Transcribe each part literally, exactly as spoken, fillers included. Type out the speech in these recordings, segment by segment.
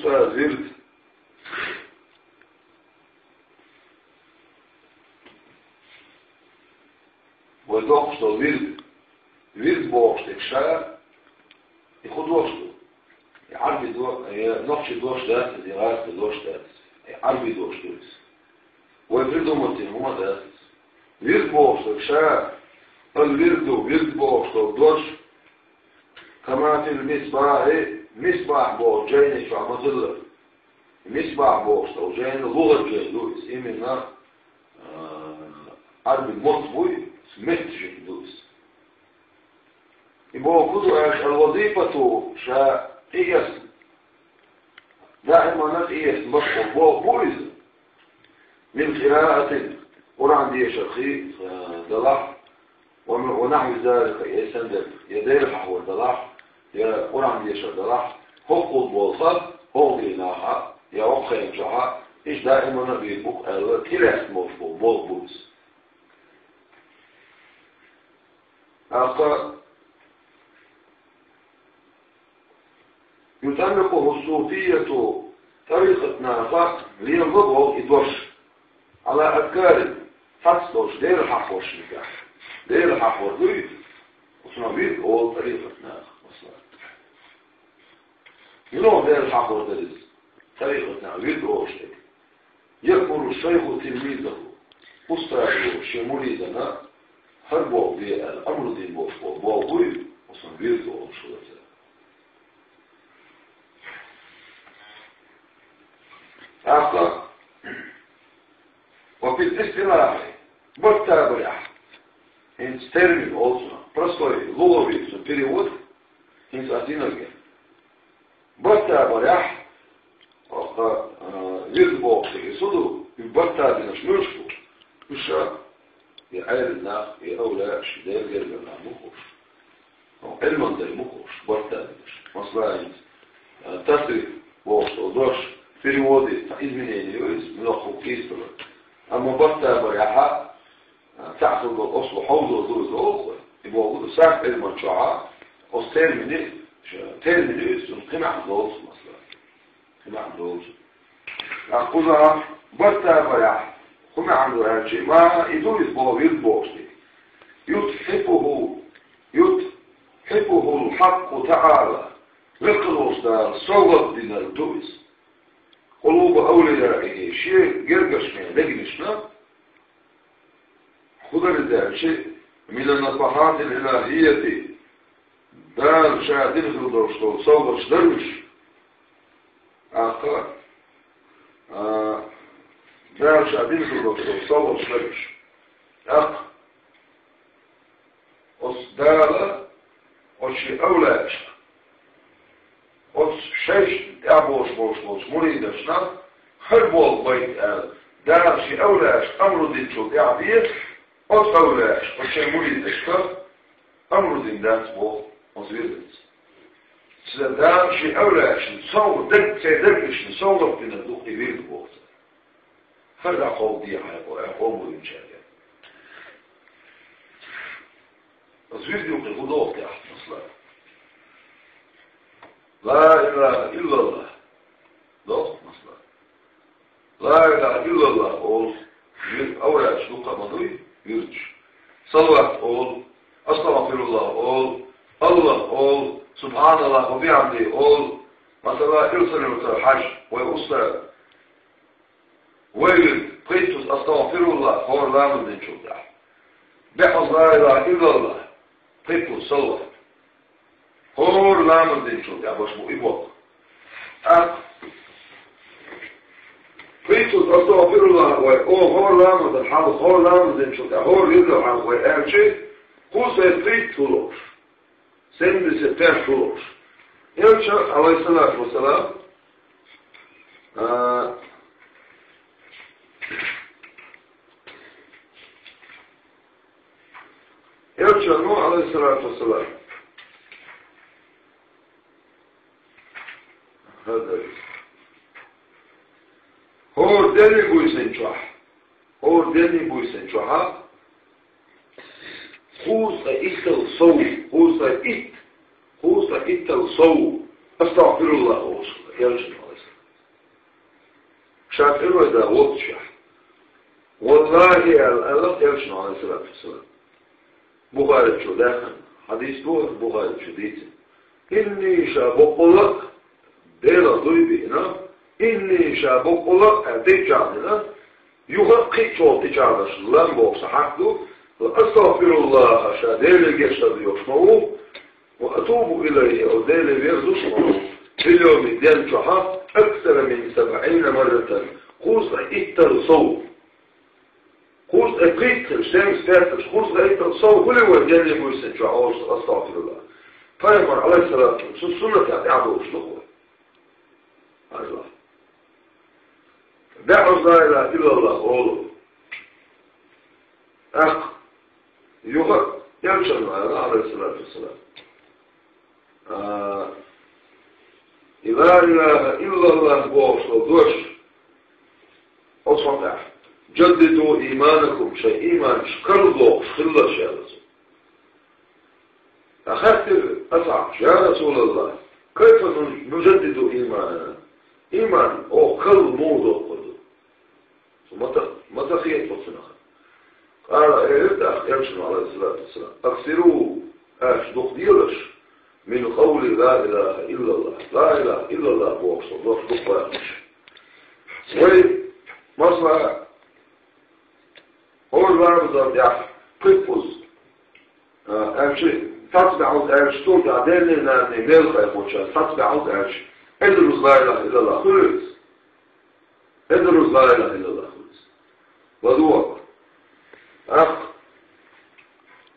Вирд. Вай доккхуш долу вирд. Вирд бохуш дерг ша, и хӀун дош ду? И Ӏарби до-, и нохчийн дош дац иза, и гӀазкхийн дош дац иза. И Ӏарби дош ду иза. Вай придумать дина хӀума дац иза. Вирд бохуш дерг ша, ал-вирду, вирд бохуш долу дош, кама фил мисбахьи, мисбахь боху жайни чохь ма хилла. Мисбахь бохуш долу жайна лугӀат жай ду иза, именно, а, Ӏарби мотт буй, меттан жай ду иза. И боху хӀун ду аьлча, ал-вазифату, ша тӀеэцна, даимана тӀеэцна бакъо боху бу иза. Мин къираатин, Къуръан дешарх, а, далахь, ва, ва нахьви залика, я эсан дерг, я Дела хьахор далахь, я Къуръан дешар далахь, хӀокхул болу хан, хӀокху дийнахь, я хӀокху хенчохь, иштта даимана бийр бу-кх аьлла, тӀелаьцна болуш болу боху бу иза. ТӀаккха ютӀалликъуху суфияту, тӀарикъатан наха лелабо боху и дош. Ӏала азкарин, цхьацца долчу Дела хьахоршна тӀехь. Дела хьахор дуй, оцунах вирд олу тӀарикъатан наха, масала. Муьлха Дела хьахор дара иза? ТӀарикъатан наха вирд олуш дерг. Яъмуру шайху тилмизаху. Устазо шен муридана хӀара боху де аьлла, амру дина болуш болу боху буй, оцунах вирд олуш вара. ТӀаккха, ва фил истилахьи, барт табарехь, хӀинца термин олу цунах, простой, лугӀави цуьнан перевод, хӀинца ас динарг. Барт табарехь, оха, а, вирд бохуш дерг и со ду, и барт табинарш муьлш бу? Уьш ша, и Ӏелам нах, и авлияаш, Делан гергара нах бу хууш. Ну, Ӏилман дай бу хууш, барт табинарш. Масала, хӀинца, а, тасриф бохуш долу дош, переводе цхьа изменение ю иза, муьлха хӀума кийсабалар. Амма барт табарехь, а, цхьаъ хила долу ослу хьовзо ду иза олу вай. И боху ду сарф Ӏилман чохь, оцу термине, ш-, термин ю иза, цунна кхин маьӀна долуш, масала. Кхин маьӀна долуш. ТӀаккха кхузахь барт табарехь, кху маьӀна ду аьлча, ма и ду иза боху вирд бохуш дерг. Ютхьифуху, ютхьифухул хьакъу таӀала, векхалуш Дала совгӀат динарг ду иза. Къулуба авлияихи, шен гергарчу дегнашна, хӀун дара иза аьлча, мина нафахьатил илахьийяти, Дала ша дина хила долуш долу совгӀаташ дара уьш. ТӀаккха, а, Дала ша дина хила долуш долу совгӀаташ дара уьш. ТӀаккха оцу Дала оцу шен авлияашна, оцу шайшна тӀаьхьаболуш болуш болчу муридашна хӀара боху байт аьлла, Дала шен авлияашка амру динчул тӀаьхьа бен, оцу авлияаша оцу шайн муридашка амру дина дац боху оцу вирдаца. Цуьнан Дала шен авлияашна совгӀат дерг, церан дегнашна совгӀат дина ду и вирд боху цара. ХӀара дӀакховдадехьа хьайн къо-, хьайн къоман мурдашка. Оцу вирдан юкъе хӀун доху тӀехь, масала? Ла илаха иллаллах. Доху, масала. Ла илаха иллаллах олу, вир-, авлияаш дуккха а ма дуй, вирдаш. Салават олу, астагӀфируллах олу, Аллах олу, субхьаналлах ва бихьамдихи олу, масала, Ӏилсанна хьажа, вай устаз. Вай вирд, пхийттаза астагӀфируллах, хӀора ламаз динчул тӀаьхьа. БӀозза ла илаха иллаллах, пхийттаза салават. ХӀора ламаз динчул тӀаьхьа беш бу и боху. ТӀаккха пхийттаза астагӀфируллах вай, о, хӀора ламазан хьалха, хӀора ламаз динчул тӀаьхьа, хӀора вирдан хьалха вай аьлча, кхузахь пхийтта хӀу лууш. Семьдесят пять хӀу лууш. Элча, алейхиссалату вассалам, а, Элчано, алейхиссалату вассалам, хӀара дерриг, хӀора дерриг буьйсанна чохь, хӀора дерриг буьйсанна чохь, кхузткъе итталла сов, кхузткъе итт, кхузткъе итталла сов, астагӀфируллах олуш, Элчано, алейхиссалам. Ша тӀерой да волччехь. «Валлахи», — аьлла, аьлла элчано, Ӏалайхиссалату вассалам. Бухаричо даьккхина. Хьадис ду, Бухаричо дийцина. «Инни», ша боккъала а, Делах дуй биъна, «инни», ша боккъала а, аьлла, тӀечӀагӀдина, юха а кхин а чӀогӀа тӀечӀагӀдеш лам бохуш сан хьакъ ду, «ва астагӀфируллаха», ша Деле гечдар доьхуш ма ву, «ва атубу илайхи», оцу Деле верзуш ма ву, «фил йовми», ден чохь, «аксара мин сабӀина марратан», кхузткъе итталгӀа сов. Кхузткъе пхийтталгӀа, семьдесят пять, кхузткъе итталгӀа сов хуьлий вай денна буьйсанна чохь олуш астагӀфируллах? Пайхамар, Ӏалайхиссалату, цу суннатах тӀаьхьа долуш ду-кх вай. Ажла. БӀозза ла илахӀа иллаллах олу. ТӀаккха юха элчано аьлла, Ӏалайхиссалату вассалам. А, и ла илахӀа иллаллах бохуш долу дош, оцу хьокъехь: «Жаддиду иманакум», шайн ийманаш карладохуш хилалаш, аьлла цо. ТӀаккха хаьттира асхьабаша: «Я Расулаллах, кайфа ну-, нужаддиду иманана?» Ийман оха карла муха доккхур ду? Цо ма-, ма-, ма ца хета оцунах. Къала, элира тӀаккха элчано, Ӏалайхиссалату вассалам: «Аксиру», аша дукха делаш, «мин къавли ла илахӀа иллаллах», ла илахӀа иллаллах бохуш долу дош дукха бохуш. Вай, масала, хӀора ламазан тӀехь пхи кхуза, а, аьлча, цхьацца бӀозза аьлча, цул тӀаьхьа денний, нанний мел кхайкхочарна цхьацца бӀозза аьлча, эзар руза ла илахӀа иллаллах хуьлуьйту? Эзар руза ла илахӀа иллаллах хуьлуьйту. ЛадугӀа. ТӀаккха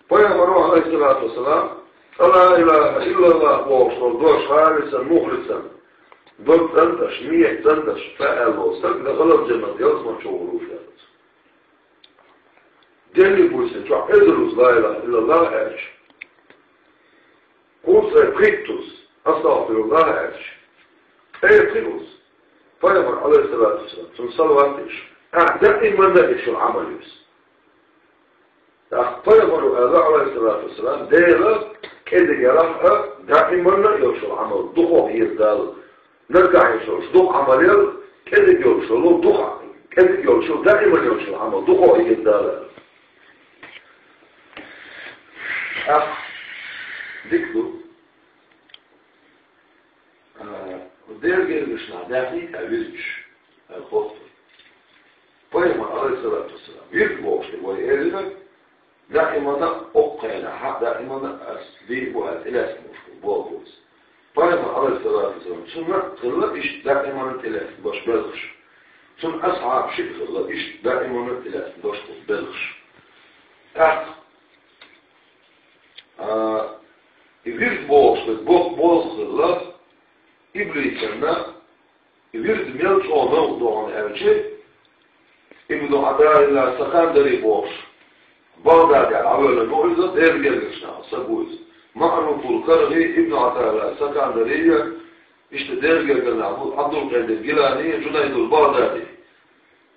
Пайхамаро, Ӏалайхиссалату вассалам, цкъа ла илахӀа иллаллах бохуш долу дош халисан, мухлисан, дог цӀандеш, ният цӀандеш, цкъа аьлла волу стаг дахалал жаннат ялсамани чу гӀур ву, аьлла цо. Денний буьйсанна чохь эзар руза ла илахӀа иллаллах аьлча, кхузткъе пхийтталгӀа астагӀфируллах аьлча, ткъе пхиъалгӀа Пайхамар, Ӏалайхиссалату вассалам, цунна салават деш, ахь даиманна а деш йолу Ӏамал ю иза. ТӀаккха Пайхамаро аьлла, Ӏалайхиссалату вассалам, Дела кӀеда ярах а даиманна а йолуш йолу Ӏамал дукхах еза Дала. Наггахь йолуш йолу дукха Ӏамал яра, кӀеда йолуш йолу дукха, кӀеда йолуш йолу даиманна йолуш йолу Ӏамал дукхах еза Дала. ТӀаккха дика ду. А, Делан гергашна даьхний а вирдаш, а, хӀоттур. Пайхамар, Ӏалайхиссалату вассалам, вирд бохуш вай элира, даиманна а оккхайна хьа, даиманна а ас дийр бу аьлла, тӀелаьцна бохуш бу, боху иза. Пайхамар, Ӏалайхиссалату вассалам, суннат а хилла иштта даиманна тӀелаьцна баш белхаш. Цунна асхьабаш шиъ хилла иштта даиманна тӀелаьцна баш бу белхаш. ТӀаккха А, и вирд бохуш, боккха болх хилла, иблисанна, и вирд мел чӀогӀа новкъа догӀу аьлча, Ибн ӀатаӀилла Сакандари бохуш, БагӀдадехь дӀавоьллина ву иза, Делан гергарчу нахах стаг ву иза. МаӀруфул Кархи, Ибн ӀатаӀилла Сакандари, иштта Делан гергара нах бу, Ӏабдулкъадир Гилани, Жунайдул БагӀдади.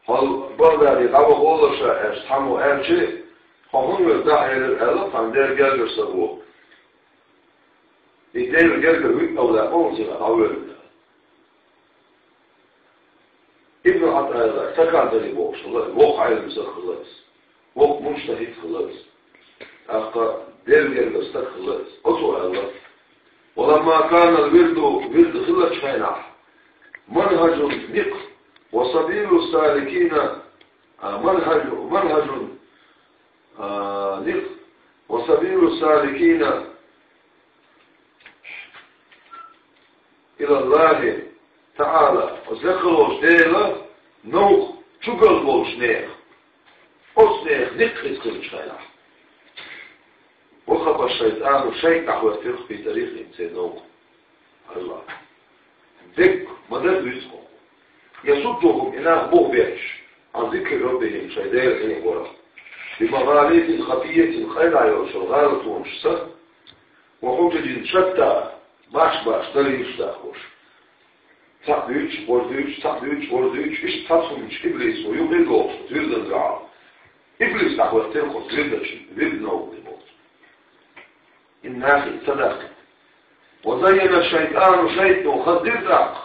Хьо БагӀдаде дӀаваха воллуш ша аьлча, цхьаммо аьлча, хьо хӀунда воьду дӀа элира аьлла, цхьана Делан гергарчу стага. И Делан гергара вуьтӀа ваьлла ма ву цигахь дӀавоьллина. Ибн ӀатаӀилла Сакандари бохуш хилла, воккха Ӏелам стаг хилла иза. Воккха муджтахӀид хилла иза. ТӀаккха Делан гергара стаг хилла иза. Оцо аьлла: «Ва ламма канал вирду», вирд хиллачу хенахь, «манхӀажун», никъ, «ва сабилу саликина», а, «манхӀажу-, манхӀажун», а, никъ, «ва сабилу саликина», илаллахӀи таӀала, оцу лекха волчу Делан новкъа чугалла болчу нехан, оцу нехан никъ хилла хиллачу хенахь. «Ва хапа шайтӀану», шайтӀа дӀахӀоьттира фи тӀарикъихӀим, церан новкъа. Аллах. Дерг ма-дарра дуьйцу хьуна. «ЯсуддухӀум», и нах бухбетташ, «Ӏан зикри раббихӀим», шайн Делан хьехорах. «БимагӀалитӀин хафиййатин», къайлаха йолчу гӀалатонашца, «ва хьужажин шатта», баш-баш далилаш дахош. Цхьаъ дуьйцуш, вож дуьйцуш, цхьаъ дуьйцуш, вож дуьйцуш, иштта цхьацца хӀуманаш иблисо юкъе дохуш, вирдан дуьхьал. Иблис дӀахӀоьттира кху вирдачу, вирдан новкъа тӀе бохуш. Иннахи ца дахкийта. «Ва заййана шайтӀану», шайтӀано хаздира тӀаккха.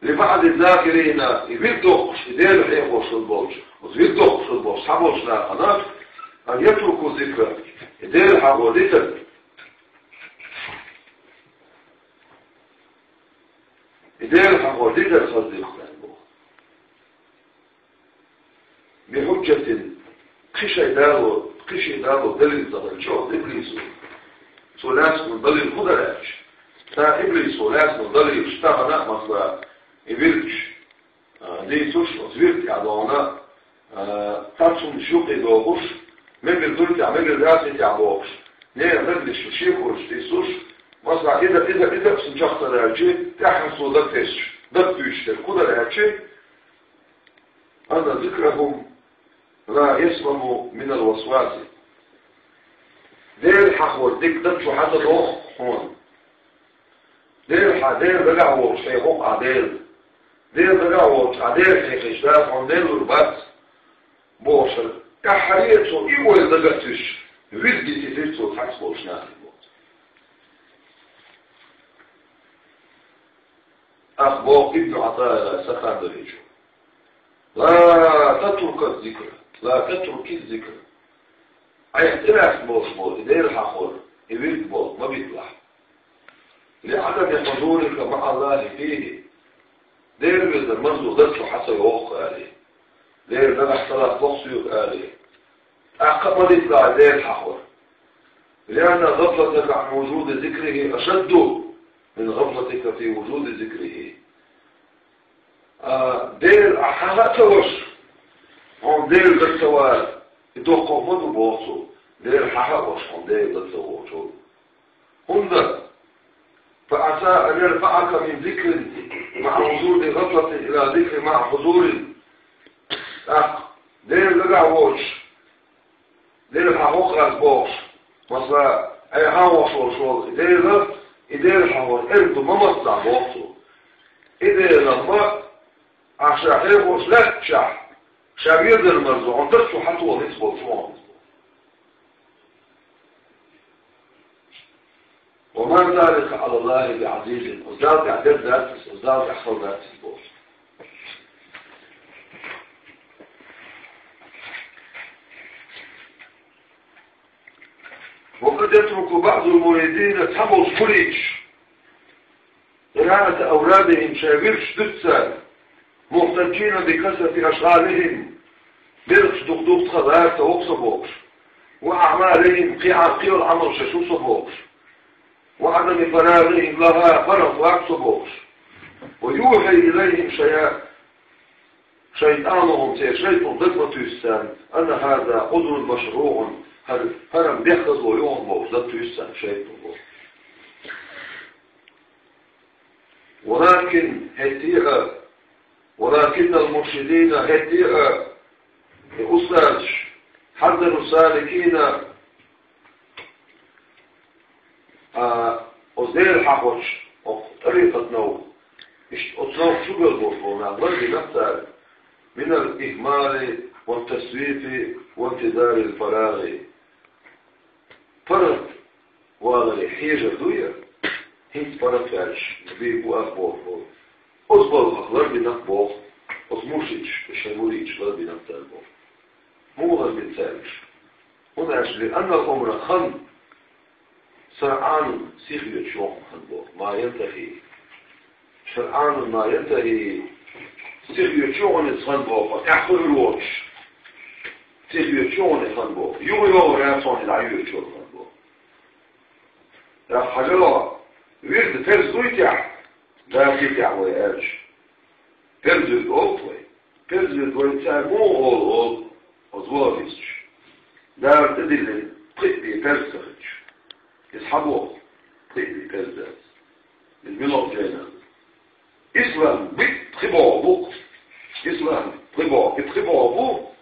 لبعض الذاكرين, и вирд дохкуш, и Дела хьехош хила болчу, оцу вирд дохкуш хила болчу цхьаболчу нахана, أن يتركوا الذكر, и Дела хьахор дитар, и Дела хьахор дитар хаза дийхкан боху. بحجة, кхин шайн дало, кхин шен дало далил ца хилча, иблисо, цо лаьцна далил хӀун дара аьлча? Ша иблисо лаьцна далил, ша тахана а масала, и вирдаш, а, дийцуш, оцу вирд тӀехь догӀна, а, цхьацца хӀуманаш юкъе дохуш, мегар дуй тӀехь, мегар дац и тӀехь бохуш, нехан дагнаш шекораш дисуш, масала, иза, иза, иза, сан чохь ца даьлча, тӀаьххьана цо даг тесча, даг туьйсуш дерг хӀун дара аьлча, أن ذكرهم لا يسلم من الوسواس. Дела хьахор дика дан чу хьан ца доху хьуна? Дела хьан, Дела дагахь волчу хьехо-кх ахь Дела. Дела дагахь волчу ахь Дела хьехийча, Дала хьуна Дела лур бац, бохуш, тӀаьххьара а цо и ойла дага а туьйсуш, вирд дитийтира цо цхьацца болчу нахе боху. Ах боху Ибн Ӏатаилла Сакандаличо: لا تترك الذكر، لا تترك الذكر. Айхьа тӀелаьцна болуш болу и Дела хьахор, и вирд болу ма биталахь. لعدم حضورك مع الله فيه. Дела везар марзо дан чу хьан ца йоху аьлла. Дела дагахь ца латтабо-кх соьга аьлла. ТӀаккха а ма диталахь Дела хьахор. لأن غفلتك عن وجود ذكره أشد من غفلتك في وجود ذكره. А, Дела ахь хьаха а ца ваша, хьуна Дела дан ца вар, и доккхох ма ду боху цо, Дела хьаха а ваша, хьуна Дела дан ца вочул. ХӀунда فعسى أن يرفعك من ذكر مع وجود غفلة إلى ذكر مع حضور. ТӀаккха Дела дагахь воцуш, Дела хьахо-кх ас бохуш, масала, айхьа вохуш волуш волу и Дела, и Дела хьахор эрна ду ма мацдахь боху цо. И Дела ма, ахь ша хьехош лаьттачохь, ша везар марзо хьуна дан чу хьан ца вахийта болчу хьуна. وما ذلك على الله بعزيز. Оцу Далла тӀехь дерг дац иза, оцу Далла тӀехь хала дац иза боху. وقد يترك بعض المريدين, цхьаболчу муридаш, قراءة أورادهم, шайн вирдаш дуьту цара, محتجين بكثرة أشغالهم, белхаш дукха ду-кх тхан, лара ца во-кх со бохуш, وأعمالهم, кхин Ӏа-, кхин йолу Ӏамал шаьш ву со бохуш, وعدم فراغهم لها, паргӀат вац со бохуш, ويوحي إليهم شيا-, شيطانهم, церан шайтӀано даг ма туьйсу царна, أن هذا عذر مشروع, хӀара, хӀара-м деккхазло ю хьуна бохуш, даг туьйсу царна шайтӀано. ولكن, хӀетте а, ولكن المرشدين, хӀетте а, и устазаш, حذروا السالكين, а, оцу Дела хьахочу, оцу тӀарикъат новкъа, иштта оцу новкъа чу боьлхуш болу нах лардина цара, من الإهمال والتسويف وانتظار الفراغ. ПаргӀат валаре хьежар дуй, хӀинца паргӀат ваьлча, бийр бу ас боху. Оцу балхах лардина боху, оцу муршидаш, шайн муридаш лардина цара боху. Муха лардина цара уьш? ХӀунда аьлча لأن العمر, хан, سرعان, сихвечу хӀуманах хан боху, ما ينتهي. سرعان ما ينتهي. Сихвечу хӀуманах хан боху, тӀаьхьа хуьлур воцуш. Сихвечу хӀуманах хан боху. Юха йогӀур яц хьуна и дӀайоьдучу хан боху. ТӀаккха хьажал, вирд перз дуй тӀехь? Дац и тӀехь вай аьлча. Перз вирд олу вай. Перз вирд вай цара муха олу, олу, оцу вахӀабисташа? Дала тӀедиллина пхиъ бен перз ца хилча. Иза хьан боху? Пхиъ бен перз дац. Иза мила жайна? Ислам бу пхи боху бу. Ислам пхи боху, и пхи боху бу.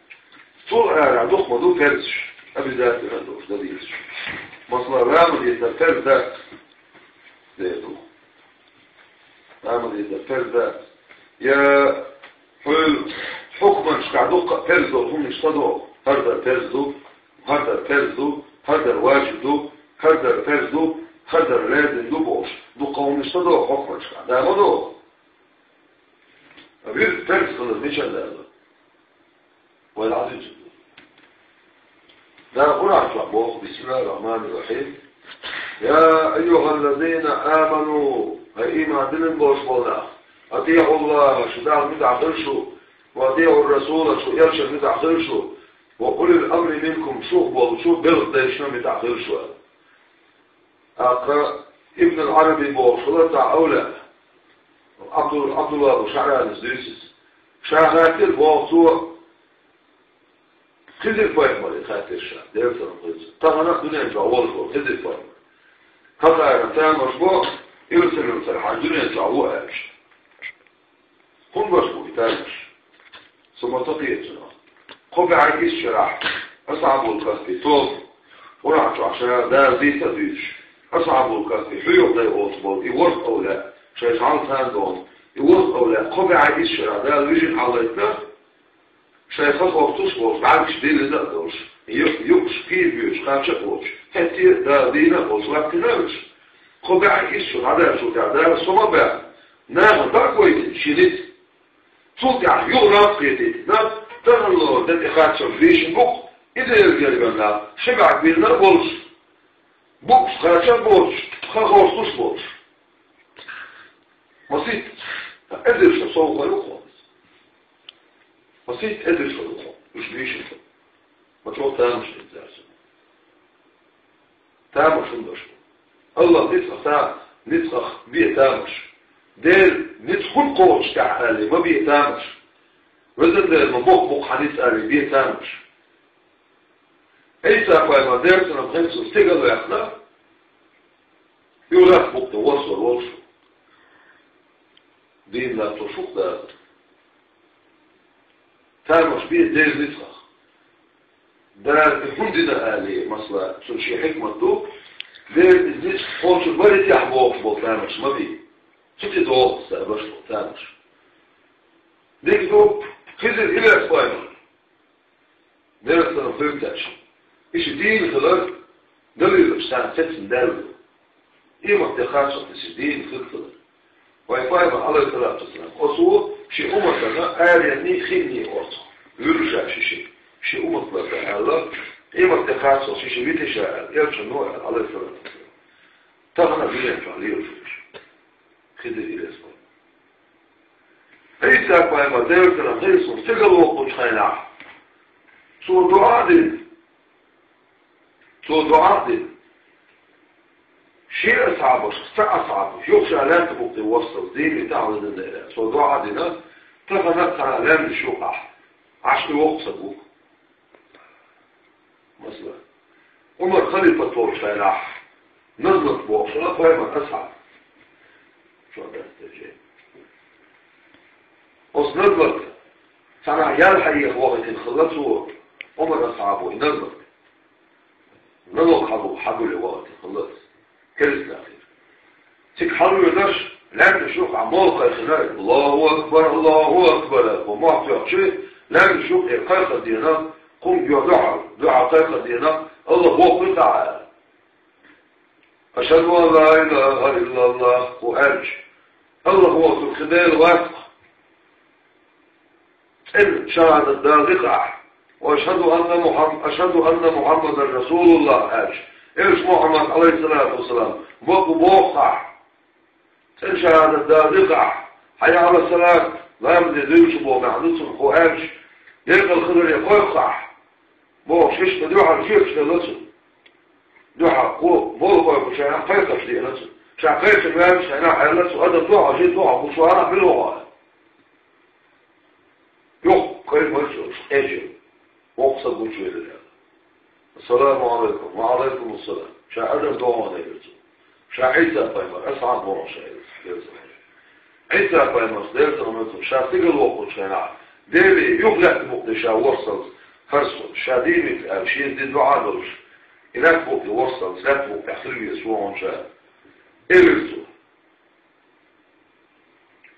Цул ара дукха ма ду перзаш, обязательно долуш дан дезаш. Масала, ламазан перз дац, дер ду. Ламазан перз дац. Я хьуьлу хьукманашкахь дуккха а перз долу хӀуманаш ца догӀу. ХӀара дар перз ду, хӀара дар перз ду, хӀара дар ваджиб ду, хӀара дар перз ду, хӀара дар лазим ду бохуш, дуккха хӀуманаш ца догӀу хьукманашкахь. Да ма догӀу. А вирд терс хилар мичара да? Вай дӀадуьйцург ду. Дала Къуръан чохь боху: بسم الله الرحمن الرحيم. يا أيها الذين آمنوا, хӀай иман диллина болуш болу нах, أطيعوا الله, шу Далла муьтӀахь хила шу, وأطيعوا الرسول, шу элчанна муьтӀахь хила шу, وأولي الأمر منكم, шух болчу белхан дайшна муьтӀахь хила шу аьлла. ТӀаккха Ибн ал-Ӏараби бохуш хилла цхьа овлия, Ӏабдул-, Ӏабдулла бу ШаӀранис дуьйцу иза. Ша хаьттира боху цо, Хизир-пайхамаре хаьттира ша, Делан салам хуьлда цунна. Тахана а дуьнен чохь волуш волу Хизир-пайхамар. Хазара тамаш бо, Иерусалимера хьан дуьнен чохь ву аьлча. ХӀунда баш бу и тамаш? Со ма ца кхета цунах. Кхо бӀе исс шарахь Асхьабул Кахфи тоба, Къуръан чохь ша Дала дийца а дуьйцуш, Асхьабул Кахфи хьоьху дай олуш болу и ворхӀ овлия, шайн жӀаьла царна догӀу, и ворхӀ овлия кхо бӀе исс шарахь Дала вижина хьалайтина, шайн ха хӀоттуш а волуш, бӀаьргаш диллина а долуш, ю-, юкъаш кийра боьдуш, кхача а воцуш, хӀетте а Дала дийна а болуш, латтина а уьш. Кхо бӀе исс шо дӀадаьллачул тӀаьхьа Дала со ма баьхна, нахана дӀа а гойтина шен ницкъ. Цул тӀаьхьа юха наб кхетийтина, таханлера де тӀе кхаччалц бийшина бу-кх, и Делан гергара нах, ши бӀаьрг биллина а болуш, букъаш кхача а боцуш, ха хӀоттуш а болуш. Масийтта эзар шо совгӀат ду хьуна иза. Масийтта эзар шо ду хьуна, уьш бийшина. Ма чӀогӀа тамаш ду цаьрца. Тамаш хӀунда ду? АллахӀ ницкъах та-, ницкъах бе тамаш. Дела ницкъ хӀунда кхочуш тӀехь аьлле, ма бе тамаш. Везан Дела, ма боккха бу-кх хьан ницкъ аьлле, бе тамаш. Ӏийса-пайхамар, Делан салам хуьлда цунна, стигала ваьккхина, юха лаьтта букъ тӀе ворхӀ сов волуш ву. Дийна латтош ву-кх Дала. Тамаш бе Делан ницкъах. Дала и хӀунда дина аьлле, масала, цуьнан шен хьикмат ду, Дела иза ницкъ кхочур бара тӀехь бохуш болу тамаш ма бе. Цу тӀе догӀу аса баш болу тамаш. Дика ду, Хизир-Ильяс-пайхамар. Делан салам хуьлда цаьрца. И ши дийна хилар далилаш царна цецна даьлла ду. Къематде кхаччалц и ши дийна хилла хилар. Вайн пайхамар, Ӏалайхиссалату вассалам, оцо шен умматана аренний, хинний орцахь вуьллу ша ши ши. Шен уммат ларда аьлла, къематде кхаччалц ши ши вити ша аьлла, элчано аьлла, Ӏалайхиссалату вассалам. Тахана а дуьнен чохь лелаш ву уьш. Хизир-Ильяс-пайхамар. Ӏийса-пайхамар, Делан салам хуьлда цунна, стигала воккхучу хенахь, цо доӀа а дина. Цо доӀа а дина. Шен асхьабашах цхьа асхьаб, юха ша лаьтта букъ тӀе ворхӀ сов, дийна тӀехь везан Дела, цо доӀа а дина, тахана а цхьана а лаьмнаш юкъахь Ӏаш и воккха стаг ву. Масала, Ӏумар халифат волчу хенахь, Назлат бохуш хилла пайхамаран асхьаб. Чо дац те же. Оцу Назлат цхьанхьа ял хьаеха вахийтина хилла цо, Ӏумар асхьабо, и Назлат. Налог хьалуха хьагулъе вахийтина хилла аса. Керстанахь хир. Цига хьалавоьдуш, лаьмнаш юкъахь молла кхайкхина: «Аллаху акбар, Аллаху акбар», — аьлла, мохь тоьхча, лаьмнаш юкъахь кхайкхар деана, кхунга дуьхьал, дуьхьал кхайкхар деана, Аллах воккха ву тӀаккха аьлла. «Ашхаду ан ла илаха иллаллах», — кху аьлча, Аллах воккха ву, кхин Дела вац-кх. ЦӀена шахьадат далийта ахь. «Ва ашхаду анна Мухам-, ашхаду анна Мухаммадан расулуллах», — аьлча, элча Мухаммад, Ӏалайхиссалату вассалам, бакъ ву боху ахь. ЦӀена шахьадат далийта ахь. «Хьайя Ӏала салат», ламазе дуьйцуш боху маьӀна ду цунах, кху аьлча, декъала хиларе кхойкху ахь. Бохуш, иштта дуьхьал жоьпаш делла цунна. Дуьхьал кхо молла кхойкхучу хенахь кхайкхарш деана цунна. Ша кхайкхина ваьллачу хенахь аьлла цо: «Адам дуьхьал жи, дуьхьал гучу вахьа, мила вахьа?» Юха кхайкхар цо, къечира. Воккха стаг гучувелира аьлла. «Ассаламу Ӏалайкум». «Ва Ӏалайкум ассалам». Ша адам догӀу элира цо. Ша Ӏийса-пайхамар, асхьаб боху ша элира. Ӏийса-пайхамарс, Делан салам хуьлда цунна, ша стигала воккхучу хенахь, Деле юха лаьтта букъ тӀе ша ворхӀ сов, хӀара сов, ша дийна вита аьлла, шена дина доӀа а долуш, и лаьтта букъ тӀе ворхӀ сов, лаьтта букъ тӀехь хила веза вон ша, элира цо.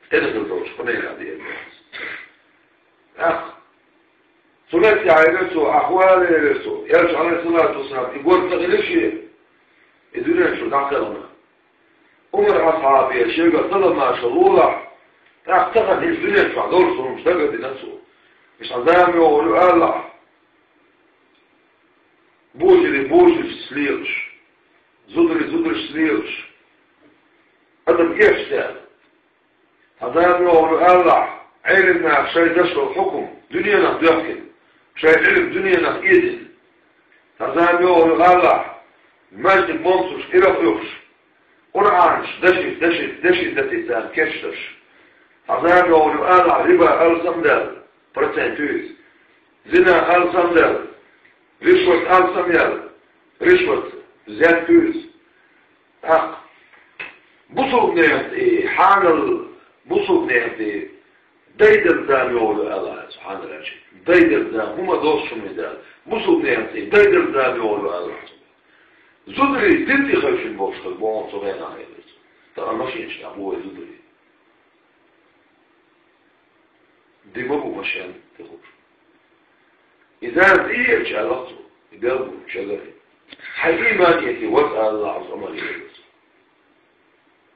ТӀедахьар долчу къамелехь деана. ТӀаккха цу метте Ӏийра цо, ахьа вала элира цо, элча, Ӏалайхиссалату вассалам, и гор ца хилира шен, и дуьнен чу дӀакхелхина. Ӏумар асхьабе шегара салам-маршалла лолахь, ТӀаккха тахана хӀинца дуьнен чохь долуш хӀуманаш дагардина цо. Иштта зама йогӀур ю алахь, божаре божаршца лелаш, зударий зударшца лелаш, адам эшча цара. Цхьа зама йогӀур ю алахь, Ӏелам наха шайн деш долу хьукум дуьненах доьхкина, шайн Ӏилма дуьненах эцна. Цхьа зама йогӀур ю алахь, маьждиг-момцаш ирах оьхуш, Къуръанаш дашийтта, дашийтта, дашийтта датийта царна кечдеш. Цхьа зама йогӀур ю алахь, риба алсам даьлла, процент туьйсу, зина алсам даьлла, ришват алсам яьлла, ришват, зет туьйсу. ТӀаккха бусулбанех тӀе, хьанал бусулбанех тӀе дайделла зама йогӀур ю алахь, субхьаналлахӀ. Дайделла зама, хӀума доцуш хӀума даьлла, бусулбанех тӀе дайделла зама йогӀур ю алахь. Зударий дин тӀе хевшина болуш хир бу хьуна цу хенахь, элира цо. Тахана машинаш тӀехь бу вай зударий. Ди ма бу машен тӀе хуьлуш. И зама тӀееача, аьлла цо, и белла бу чагар. Хьайн ийман эций, вац, алахь, оцу Ӏумаре, элира цо.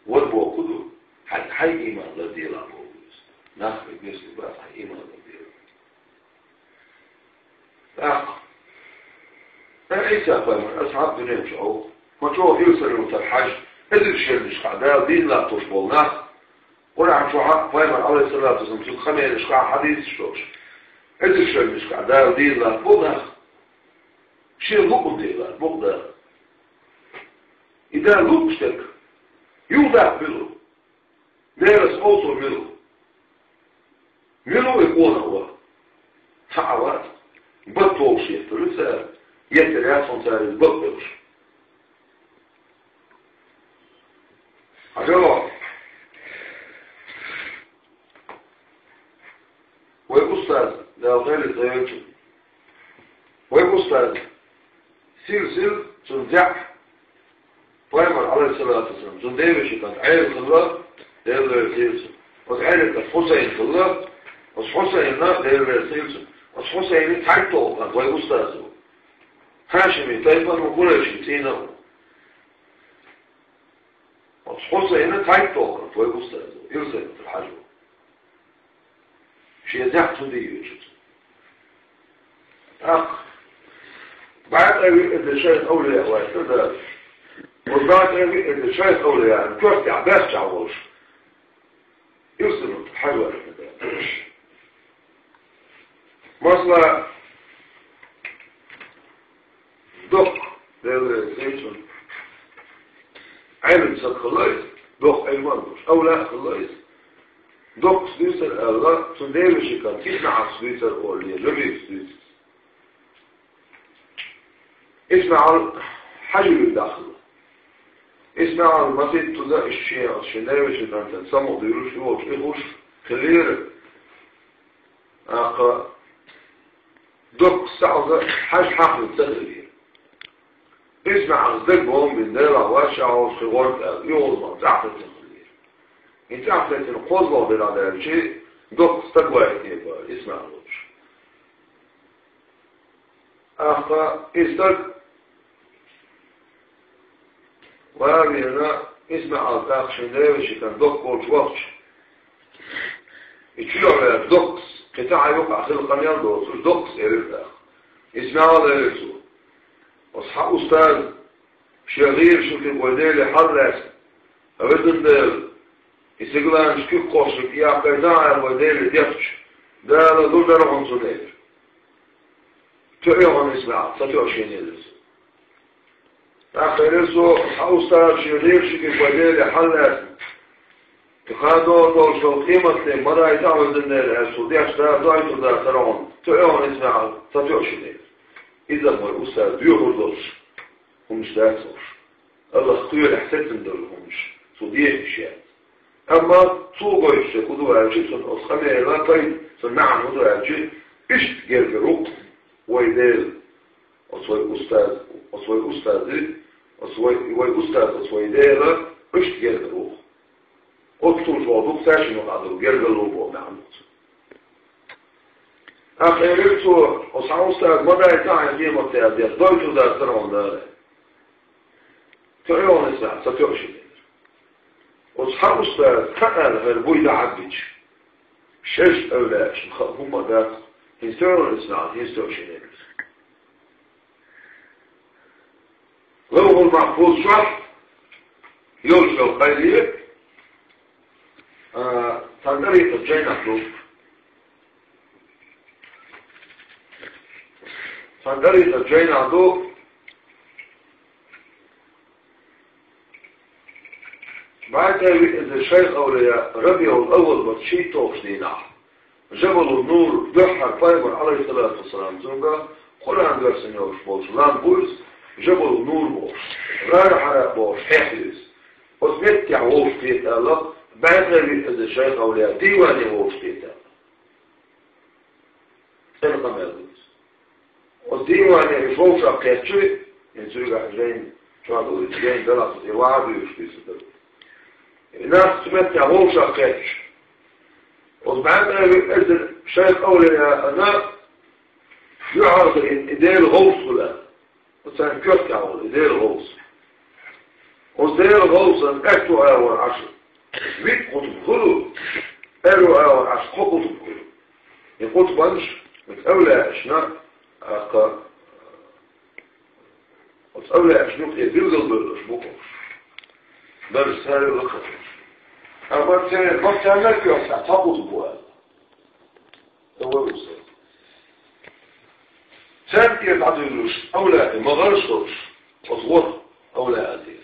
Вац бохург ду, хьайн, хьайн ийман ларделахь бохург ду иза. Нах вай бесиг бац, хьайн ийман ларделахь. ТӀаккха Ӏийса-пайхамар асхьаб дуьнен чу ву. Ма чӀогӀа ирсаллийтар хьажа, эзар шернашкахь Дала дийна латтош болу нах. Къуръан чохь а пайхамар, Ӏалайхиссалату вассалам, цуьнан къамелашкахь а хьадисаш долуш, эзар шернашкахь Дала дийна латтабо нах. Шен луъург дийна латтабо Дала. И Дала луъуш дерг юха даккха мила ву? Делан къовсам мила ву? Мила ву и къонах ван? Цхьа а вац. Бат вовшах еттар ю цара, еттар яц хьуна цара иза бакъ белуш. Хьажал, вай устаз, Дала хайрат дойла цунна. Вай устаз, сирсил, цунна зехь, пайхамар, Ӏалайхиссалату вассалам, цуьнан девешин кӀант Ӏела хилла, Дела реза хуьлда цунна. Оцу Ӏелин кӀант Хьусайн хилла, оцу Хьусайна, Дела реза хуьлда цунна. Оцу Хьусайна цхьайтталгӀа кӀант вай устаза ву. Хьашимийн тайпана ву, Къурайшийн цӀийнан ву. Оцу Хьусайна цхьайтталгӀа кӀант вай устаза ву, Илсхан-Юьртара Хьаьжа ву. Шен зехь цунна дийр ю цо. ТӀаккха бӀе ткъе виъ эзар шайх-эвлияъ ваьшна Дала. Оцу бӀе ткъе виъ эзар шайх-эвлияъна коьртехь баьхчахь волуш, Илсхан-Юьртара Хьаьжа ваьшна Дала. Масала, доккха, Дела реза хуьлда цунна, Ӏелам стаг хилла иза, доккха Ӏилма а долуш, эвлияъ хилла иза. Доккхас дуьйцура аьлла, цуьнан девешин кӀант ИсмаӀалс дуьйцура олий, Жабирс дуьйцу. ИсмаӀал Хьаьжин вирдахь хилла. ИсмаӀал масийттаза иштта шен, шен девешин кӀантана самукъадуьйлуш, и волчу и хуш хиллера. ТӀаккха доккхас цкъа а Хьаьжа хьахийна ца хиллера. ИсмаӀалс дагабовла бина, Делахь вац ша хьовсуш хир вара аьлла, и гӀуллакх цӀахь а теттина хиллера. И цӀахь а теттина кхозлагӀа дина даьлча, доккха стаг вайтинера ИсмаӀал волчу. ТӀаккха и стаг ван а веана, ИсмаӀал тӀаккха шен девешин кӀант доккха волчу вахча, и чоьхьа ваьлла доккхас, кхин цхьа а юкъахь хила къамел доцуш, доккхас элира тӀаккха. ИсмаӀал, элира цо, оцу хьан устаза шен гӀийрачу куьг вай Деле хьалалаьцна, везан Дела, и сигаланаш куьг кхочург яккхийтахьа вай Деле дехча, Дала лур дара хьуна цунна, элира. Тоьа хьуна, ИсмаӀал, ца тоьа шена, элира цо. ТӀаккха элира цо, хьан устаза шен гӀийрачу куьг вай Деле хьалалаьцна, и кхана догӀур долуш долу къематде ма дайтахьа, везан Дела, аьлла, цо дехча, Дала дойтур дацара хьуна, тоьа хьуна, ИсмаӀал, ца тоьа шена, элира. Иза вай устаза доьхур долуш хӀуманаш дац уьш. АллахӀ кхоьлехь сецна долу хӀуманаш, цо дехаш яц. Амма цо гойтуш дерг хӀун ду аьлча, цуьнан оцу къамелан пайда, цуьнан маьӀна хӀун ду аьлча, иштта гергара ву-кх вай Дела, оцу вай устаз, оцу вай устази, оцу вай, вай устаз, оцу вай Дела иштта гергара ву-кх. Оццул чӀогӀа ду-кх цаьршинна юкъахь долу гергарло боху маьӀна ду цуьнан. ТӀаккха элира цо, оцу хьан устаза ма дайтахьа къематде дехча, дойтур дацара хьуна Дала. Тоьа хьуна, ИсмаӀал, ца тоьа шена, элира. Оцу хьан устаза ца аьлла хир буй дӀа Ӏаббича, Шераш эвлаьяшна хаа хӀума дац, хӀинца тӀехьа ваьнна нах, хӀинца тӀехьа шиннега. Лавхьул-Махьфуз чохь йолуш йолу къайле, а, цхьана тӀарикъат жайнахь ду. Цхьана тӀарикъат жайнахь ду. БӀе ткъе виъ эзар шайх-эвлаяъ РабиӀул-Аввал бац шийтталгӀачу дийнахь, Жабалун-Нур дуьххьара пайхамар, Ӏалайхиссалату вассалам, цуьнга Къуръан доьссина йолуш болчу лам бу иза, Жабалун-Нур бохуш, гӀар-Хьира бохуш хьех ю иза. Оцу меттехь вовшахкхета аьлла, бӀе ткъе виъ эзар шайх-эвлаяъ дийване вовшахкхета аьлла. ЦӀена къамел ду иза. Оцу дийване уьш вовшахкхетча, и цуьнгахь жайна чохь ду, и жайна далахь, и ваха дуьйцуш дуьйцу дара. И нах цу меттехь вовшахкхетча, оцу бӀе ткъе виъ эзар шайх-эвлаяъна юьхьарлаьцна и Делан гӀовс хуьлу. Оцу царна коьртехь волу и Делан гӀовс. Оцу Делан гӀовсан аьтту агӀор Ӏаш виъ къутб хуьлу, аьрру агӀор Ӏаш кхо къутб хуьлу. И къутбанаш, и эвлаьяшна, а, кхо, оцу эвлаьяшна юкъе билгалбевлларш бу уьш. Берш царел лакхахь. Амма церан бахчанна а коьртехь цхьа къутб бу аьлла. Царна тӀера дӀадуьйлуш, эвлаяъ ма гӀарш долуш, оцу ворхӀ эвлаяъ тӀера.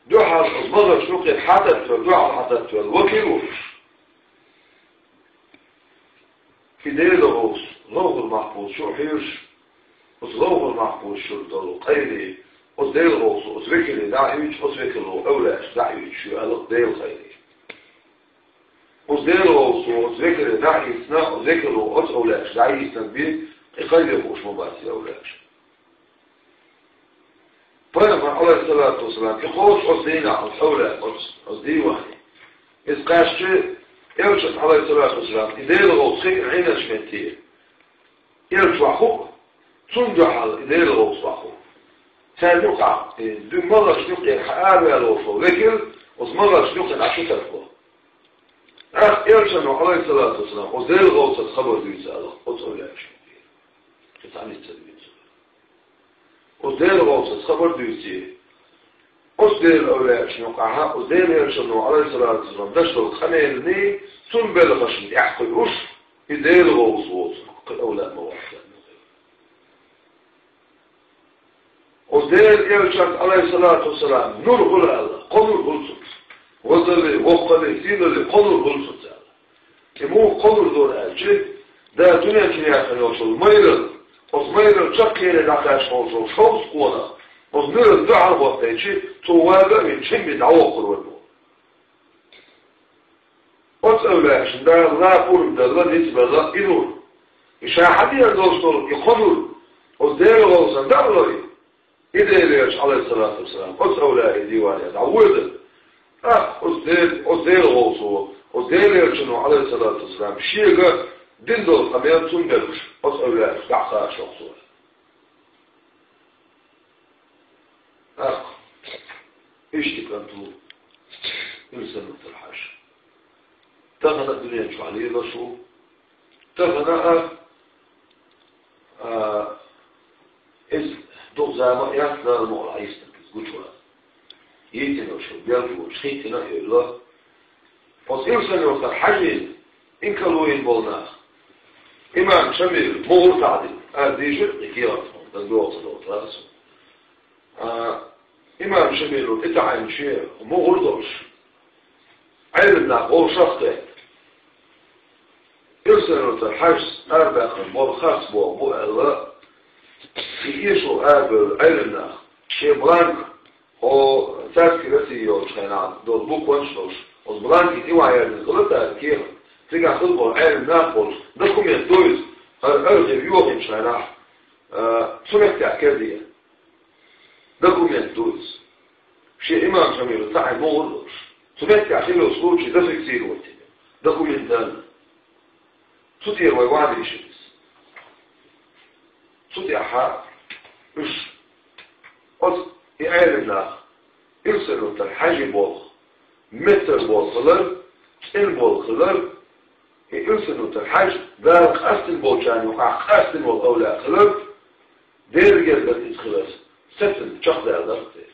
Дуьхьал оцу ма гӀарш юкъера хьататтавелла, дуьхьал хьататтавелла векал волуш. И Делан гӀовс Лавхьул-Махьфуз чу а хьоьжуш, оцу Лавхьул-Махьфуз чуьра долу къайле, оцу Делан гӀовсо оцу векале дӀа а оьцуш, оцу векало эвлаяъашка дӀа а оьцуш ю аьлла Делан къайле. Оцу Делан гӀовсо оцу векале дӀа а йисна, оцу векало оцу эвлаяъашка дӀа а йиснарг бен, и къайле хууш ма бац и эвлаяъаш. Пайхамар, Ӏалайхиссалату вассалам, и кхочуш оцу дийнахь оцу эвлаяъ, оцу, оцу дийване. Иза кхаьчча, Элчанна, Ӏалайхиссалату вассалам, и Делан гӀовс хиъна Ӏийначу метте, Элча ваха хуу, цунна дуьхьал и Делан гӀовс ваха хуу. Царна юкъахь, и дуьххьал ма гӀаршна юкъера хьан араваьлла волуш волу векал, оцу ма гӀаршна юкъера Ӏаш ву тарло. ТӀаккха Элчано, Ӏалайхиссалату вассалам, оцу Делан гӀовсаца хабар дуьйцу аьлла, оцу эвлаяъашна. Кхин цхьа ницкъ ца дуьйцу. Оцу Делан гӀовсаца хабар дуьйций, оцу Делан эвлаяъашна юкъахь, оцу Делан Элчано, Ӏалайхиссалату вассалам, деш долу къамеланий, цунна белхашна тӀаьхьакхуьуш, и Делан гӀовс воцург кхин эвлаяъ ма вац аьлла. Оцу Делан Элчанна, Ӏалайхиссалату вассалам, нур хуьлу аьлла, кхо нур хуьлу цуьнца. Вазалли, воккхалли, сийлалли кхо нур хуьлу цуьнца аьлла. И муха кхо нур дора аьлча, Дала дуьнен чу яьккхина йолчул майрал, оцу майрал чаккхене дӀакхаьчна волчул шовзткъа къонах, оцу нуьран дуьхьал хӀоттайча, цо вага а вина, чимми дӀавоккхур вара боху. Оцу эвлаяъашна Дала лан пурба делла, ницкъ белла и нур. И ша хьан дера долуш долу и кхо нур, оцу Делан гӀовсан дӀа а лой, и Делан Элча, Ӏалайхиссалату вассалам, оцу эвлаяъ и дийване дӀавоьду. ТӀаккха оцу Дел-, оцу Делан гӀовсо, оцу Делан Элчано, Ӏалайхиссалату вассалам, шега дина долу къамел цунна белхаш, оцу эвлаяъашка дӀа а кхача хьокху цо. ТӀаккха иштта кӀант ву Ирсанатал-Хьаьжа. Тахана а дуьнен чохь лелаш ву. Тахана а, а, иза дукха зама а яц, Дала мукъ лахь, йиснарг иза гучувала. Йитина шу, белхалоша, хӀиттина а йойла. Оцу Ирсанатал-Хьаьжин инкарло йина болу нах. Имам Шамил мугӀар таӀдина, аса дийшира и кехат, дан доцу долу трасу. А, имам Шамило тӀетаӀийначу мугӀар долуш, Ӏелам нах вовшах а кхетта. Ирсанатал-Хьаьжас арабаьккхина болу харц боху бу аьлла, и эшо арабевлла Ӏелам нах, шен бланк, хьо цаьрца Россия йолчу хенахь долу букванаш долуш, оцу бланке тӀе охьаерзина хилла цара кехат, цигахь хилла болу Ӏелам нах болуш, документ ду иза, хӀара архив йохийначу хенахь, а, цу меттехь керлира. Документ ду иза. Шен имам Шамила таӀийна мугӀар долуш. Цу меттехь хилла йолу случай зафиксировать йина. Документально. Цу тӀера вай ван дийшира иза. Цу тӀаьхьа уьш, оцу и Ӏелам нах, Ирсанатал-Хьаьжин болх меттара болх хилар, цӀена болх хилар, И Илсанна-Юртара Хьажа Дала къастина болчарна юкъахь къастина волу овлаъ хилар, Делан гергара иза хилар, сацам чекхдаьлла дара церан.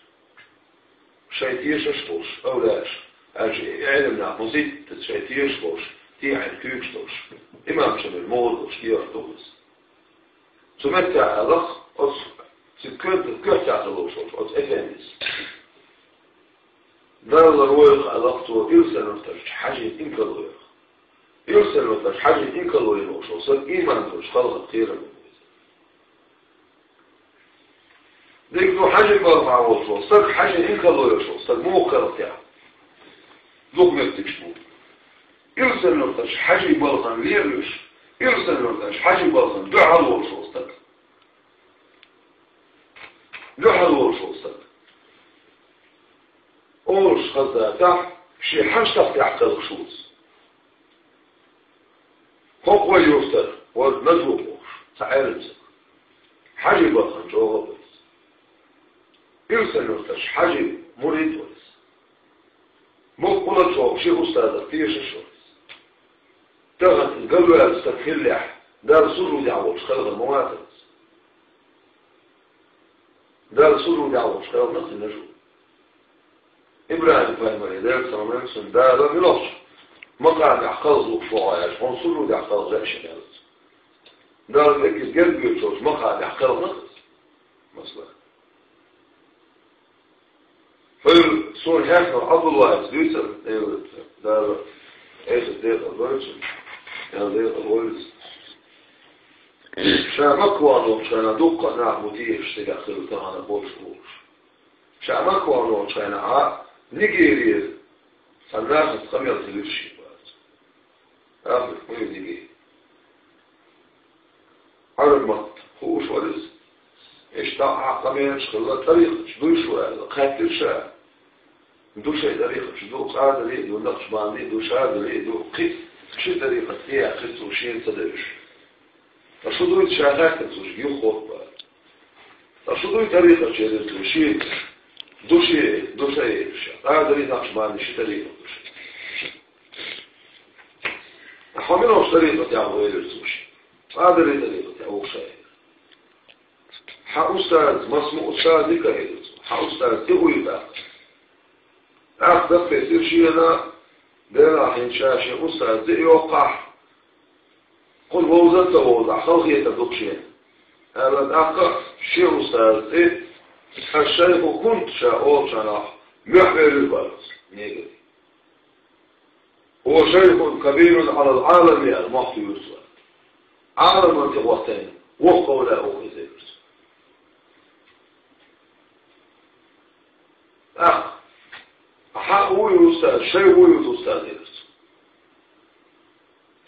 Шайн тешаш болуш, овлаъаш, аьлча и Ӏеламнах музиттаца шайн тешаш болуш, тӀехьа куьйгаш долуш, имамча мел могӀа долуш, кехат ду иза. Цу меттехь аьлларх, оцу цига коьрта-, коьртехь долуш волчу оцу эфендис. Далла войх аьлларх цо Илсанна-Юртарчу Хьажин инкарлойх. Илсанна-Юртарчу Хьажин инкарло йина волуш волу стаг ийман долчу халкъана кхерам бу иза. Дика ду, Хьажин балхахь волуш волу стаг, Хьажин инкарло йолуш волу стаг муха кхалхатехь? Дукха меттигаш бу. Илсанна-Юртарчу Хьажин балхана лелош, Илсанна-Юртарчу Хьажин балхана дуьхьал волуш волу стаг. Дуьхьал волуш волу стаг. Олуш хаза дацахь, шен хьаштах тӀехь кхалхаш ву иза. ХӀокху вай юьртара вара Нажу бохуш цхьа Ӏеламстаг. Хьажин балхана чӀогӀа а ву иза. Илсанна-Юртарчу Хьажин мурид вара иза. Мукъа гӀуллакх чӀогӀа шен устазах тешаш вара иза. Тахана иза галваьлла стаг хиллехь, Далла сужудехь волчу халхана ма вацара иза. Далла сужудехь волчу халхана а ца Нажу. ИбрахӀим-пайхамаре, Делан салам хуьлда цунна, Дала муьлхачу макъамехь кхалха лууш ву хьо аьлча, хьуна сужудехь кхалха лаьа шена аьлла цо. Дала мегар иза герга йоьдуш йолчу макъамехь кхалхана а ца, масала. Хьуьлла суна хьехна Ӏабдуллахьас дуьйцура, элира, Дала Ӏеса декъал дойла цунна, Дала декъал войла иза. Ша Макка вахана волчу хенахь дуккха а нах бу тешаш цигахь хилла тахана бохуш волуш. Ша Макка вахана волчу хенахь Нигерера цхьана нахаца къамел хилира шен бац. Африка, ма ю Нигери. Ӏараб мотт хууш вара иза. Иштта а къамелаш хилла, тӀарикъаташ дуй шу аьлла, кхаьттира ша. Ду шайн тӀарикъаташ ду, Къадирий а ду, Накъшбандий а ду, Шазалий а ду, кхин а ши тӀарикъат тӀеяьккхира цо шена ца девзаш. Ткъа шу дуйцу ша хаьттира цо шуьга юха хӀотта бара. Ткъа шу дуй тӀарикъаташ элира цо шена, ду шен, ду шайн элира ша. Къадирий, Накъшбандий ши тӀарикъат ду шайн. Хьо мила волчу тӀарикъатехь ву элира цо шена. Къадирий тӀарикъатехь ву ша элира. Хьан устаз, масма устаз дика элира цо. Хьан устаз тӀе вуй тӀаккха. ТӀаккха даккхийсира шена, Делахь хӀинца ша шен устаз тӀе а йоккхахь, кхунна вовза а ца вовзахь, халахетар ду-кх шена. Аьлла тӀаккха шен устаз тӀе, аш-шайху кунту ша олучу хенахь, мохь велира бара оцу негара. Хьо шайхун кабирун Ӏалал Ӏалами аьлла, мохь туьйхира цо. Ӏаламан тӀе хӀоттийна, воккха овлаъ ву иза элира цо. ТӀаккха, хьан вуй устаз, шайн вуй устаз элира цо.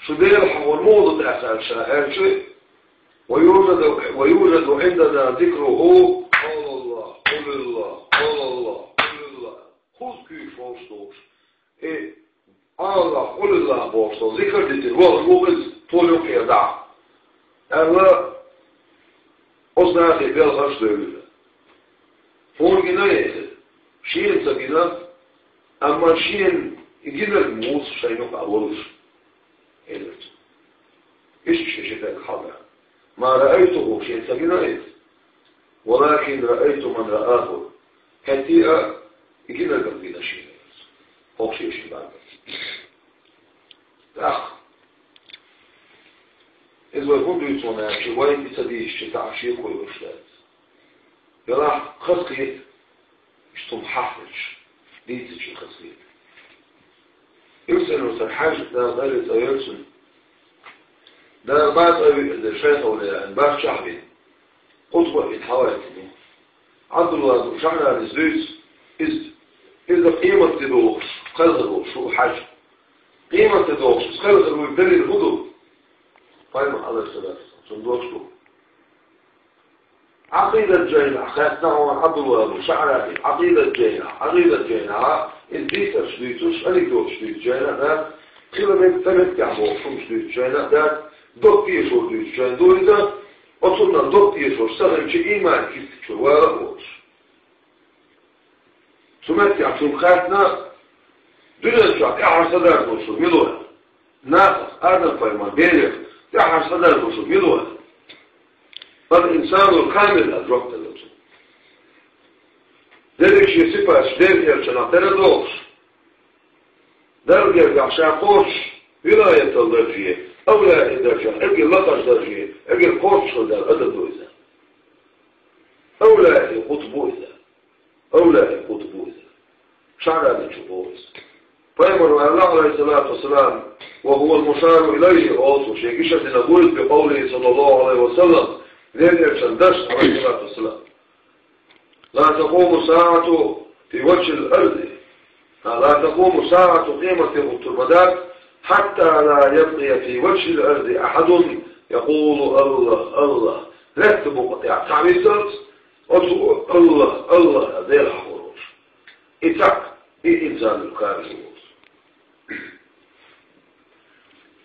Шу Делахь хьан вара муха ду тӀаккха аьлла ша аьлча, ва южаду, ва южаду Ӏиндана зикруху, къалаллах, къулиллах, къалаллах, къулиллах. Кхузткъа куьйгаш вовшах дохуш. И Аллах, къулиллах бохуш долу зикр дитина вахана ву иза, тхуна юккъера дӀа, аьлла, оцу нахе белхаш а девлира. Хьуна гина иза? Шена ца гина, амма шена и гинарг вуьйцу шайн юкъахь волуш, элира цо. Иштта шен ши пхьегах хьалха. Ма раайтуху, шена ца гина иза. Валакин раайту ман рааху. ХӀетте а и гинарг гина шена иза. ХӀокху шен ши бӀаьргах. ТӀаккха. Иза вай хӀунда дуьйцу аьлча, вайна и ца дийшича, тахьа шеко йолуш дац. Делахь хазахета, иштта хӀума хьахийча, дийцича хазахета. Илсанна-Юртара Хьажа, Дала къайле цӀа йойла цунна. Дала бацӀа а виъна, шайх а вина, баьрччахь а вина. Къутба а вина хьаваьлла ву. Ӏабдулла бин ШаӀранис дуьйцу, иза, иза къематде догӀуш кхелхина волуш ву Хьажа. Къематде догӀуш иза кхелхина вуйла далил хӀун ду? Пайхамар, Ӏалайхиссалату вассалам, цунна дош ду. Ӏакъидат жайнахь хаьттина хьуна Ӏабдулла бин ШаӀрани, Ӏакъидат жайнахь, Ӏакъидат жайнахь, иза дийцарш дуьйцуш, анекдоташ дуьйцу жайна а дац, хила мег-, ца меттехь бохуш хӀумаш дуьйцу жайна а дац, дог тешор дуьйцу жайна ду иза, оцунна дог тешош ца хилча, ийман кистачуьра вала а волуш. Цу меттехь цуьнга хаьттина, дуьнен чохь тӀаьхьара са дара долуш мила вара? нахах, Адам пайхамар, берех, тӀаьхьарчу цхьа дар ду шуна, мила ву? Ал-инсанул камил аьлла жоп делла цо. Дерриг шен сипаташ Делан элчанах тера дохуш, Далла гергахь ша кхочуш, вилаятал дарже, авлияъ дарже, эггара лакхарчу дарже, эггара кхочуш хилла адам ду иза. Авлияъ къутб ву иза. Авлияъ къутб ву иза. ШаӀраничин боху иза. Пайхамар ваьлла, алейхиссалату вассалам, ва хӀува ал-мушару илайхи олу цо, шен гиша дина вуйла би къавлихи, саллаллаху алейхи ва саллам, Делан элчан даш, алейхиссалату вассалам. لا تقوم الساعة في وجه الأرض. لا تقوم الساعة, къемат де хӀуттур ма дац, حتى لا يبقى في وجه الأرض أحد يقول الله الله. Лаьтта букъа тӀехь цхьа висалц, оцу Аллах, Аллах, Дела хьахор волуш. И цхьаъ, и инсанул камил волуш.